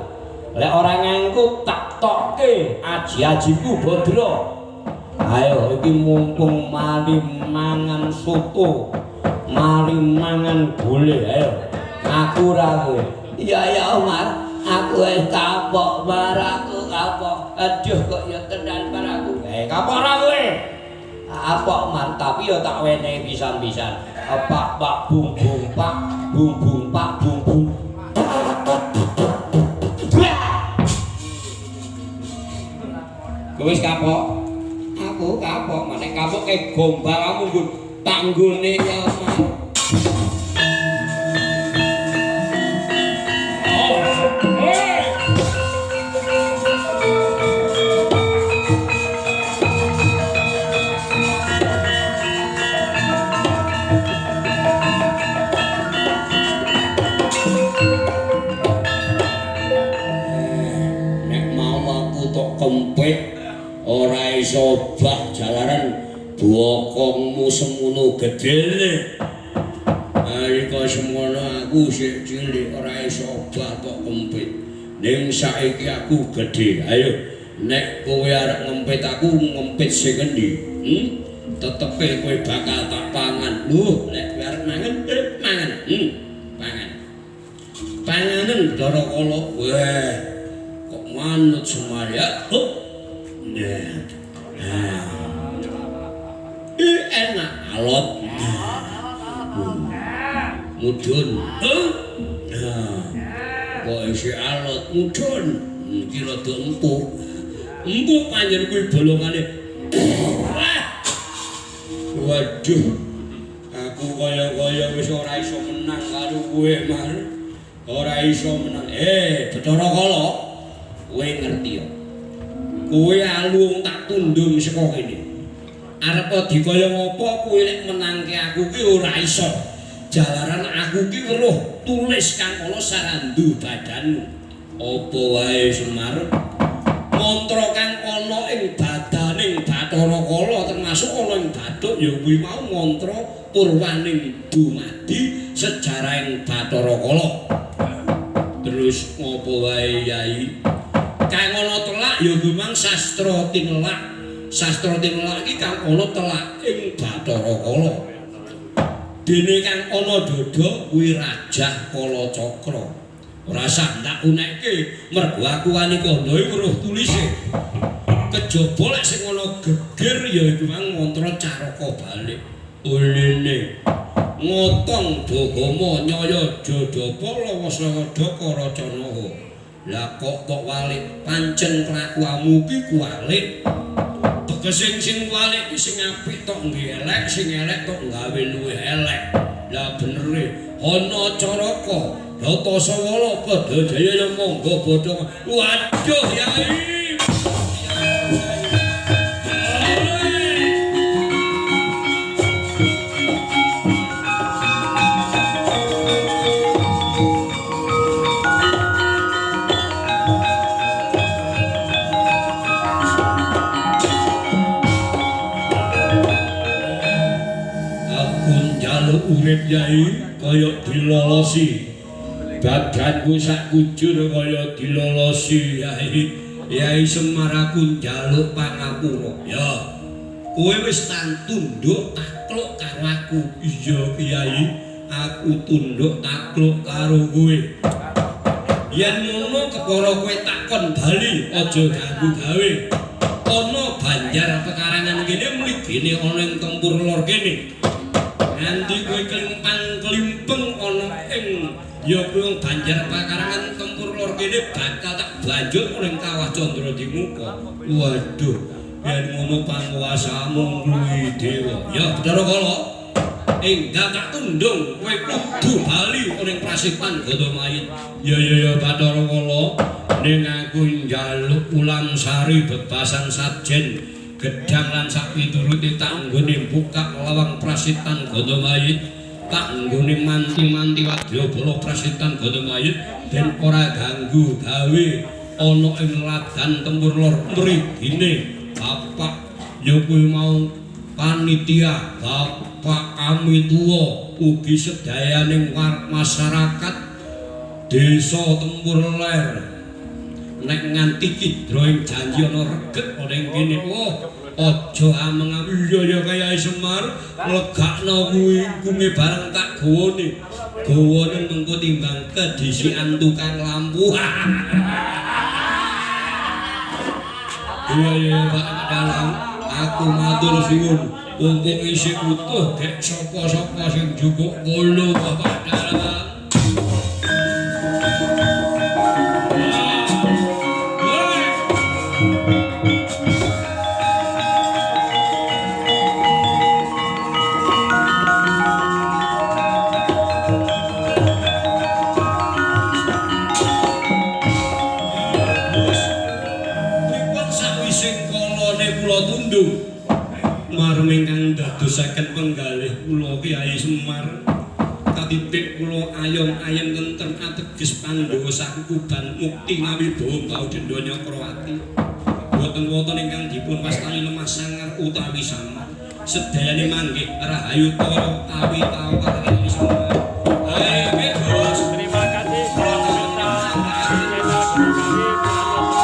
Lek ora ngaku tak tokke aji-ajiku Badra. Ayo iki mumpung mari mangan soto, mari mangan gule. Ayo ngaku ra kowe. Iya ya Mar, aku wis kapok Mar, aku kapok. Aduh kok ya tenan Mar aku. Kapok ra kowe? Kapok Mar, tapi ya tak wenehi pisan-pisan. Pak pak bung bung pak bung bung pak bung bung. Kowe wis kapok? Aku kapok, nek kapok ke gombal aku nggon tanggone ya Mar. Nek mau aku tok kempit ora iso obah jalaran bokongmu semono gedene. Nalika semono aku sik cilik ora iso obah tok kempit. Ning saiki aku gedhe. Ayo nek kowe arep ngempit aku ngempit sing endi? Tetepe kowe bakal tak pangan. Lho, nek kowe arep mangan, mangan. Pangan. Panganen Bathara Kala. Wah, kok manut Semar ya. Hup. Nah. Enak alot. Mudun. Nah. Kok isih alot mudun. Iki rada empuk. Empuk panjen kuwi bolongane. Waduh. Aku kaya-kaya wis ora iso menang karo kowe, Mar. Ora iso menang. Bathara Kala, kowe ngerti ya? Kowe alung tak tundung saka kene. Arep dikaya ngapa kowe nek menangke aku ki ora iso. Jalaran aku ki weruh tulis kang ana sarandu badanmu. Apa wae Semar? Mantra kang ana ing badaning Bathara Kala termasuk ana ing bathuk ya kuwi mau mantra purwaning dumadi sejarahing Bathara Kala. Terus ngapa wae Yai? Kang ana telak ya kuwi mang sastra tinelak. Sastra tinelak iki kang ana telak ing Bathara Kala. Dene kang ana dada kuwi Rajah Kalacakra. Ora sah tak unekke mergo aku wani kandha weruh tulise. Kejaba lek sing ana geger ya iku mang mantra caraka balik. Ulene ngotong dagama nyaya jadapa lawa sarada karacanaha. Lah kok tok walik pancen kelakuanmu ki kuwalik. Tegese sing walik ki sing apik tok nggih elek, sing elek tok gawe luwih elek. Lah benere ana caraka Data sawala padha jaya ya monggo bodho. Waduh Yai. Aku njaluk urip Yai kaya dilolosi. Badanku sak kujur kaya dilolosi Yai. Yai Semar aku njaluk pangapura. Ya. Kowe wis tunduk takluk karo aku. Iya Kyai, aku tunduk takluk karo kowe. Yen ngono kepara kowe takon bali, aja ganggu gawe. Ana banjar pekarangan kene mligine ana ing tempur lor kene. Nganti kowe klimpang-klimpeng ana ing ya kuwi banjar pakarangan tempur lor kene bakal tak banjur ning kawah Candra Dimuka. Waduh, yen ngono panguwasamu ngluwi dewa. Ya Bathara Kala, enggal tak tundung kowe kudu bali ning prasipan Gandamayit. Ya ya ya Bathara Kala, ning aku njaluk ulam sari bebasan sajen gedhang lan sak piturute tak nggone buka lawang prasitan Gandamayit. Tak nggone manti-manti wadyabala prasitan Gandamayit ben ora ganggu gawe ana ing Ladan Tempur Lor mrigine Bapak ya kuwi mau panitia Bapak kami tuwa ugi sedayaning masyarakat Desa Tempur Ler. Nek nganti cidra ing janji ana reget ana ing kene. Oh, aja ameng-ameng. Iya ya Kyai Semar, legakno kuwi kume bareng tak gawane. Gawane mengko timbang kedhisikan tukang lampu. Iya ya Pak Dalang, aku matur suwun. Mumpung isih utuh gek sapa-sapa sing njukuk kula Bapak Dalang. Dadosaken penggalih kula Kyai Semar katitik kula ayom-ayem tentrem ateges Pandhawa sakukuban mukti ngawibawa paudenda Nyakrawati. Boten wonten ingkang dipun wastani lemah sangar utawi samar. Sedayane manggih rahayu tara awi tawar Kyai Semar. Ayo Gus. Terima kasih para pemirsa channel Gunung Kawi.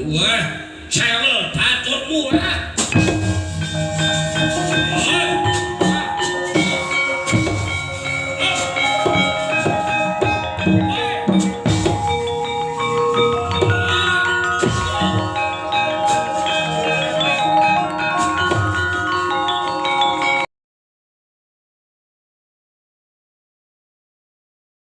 Wah, cewel baturmu ah.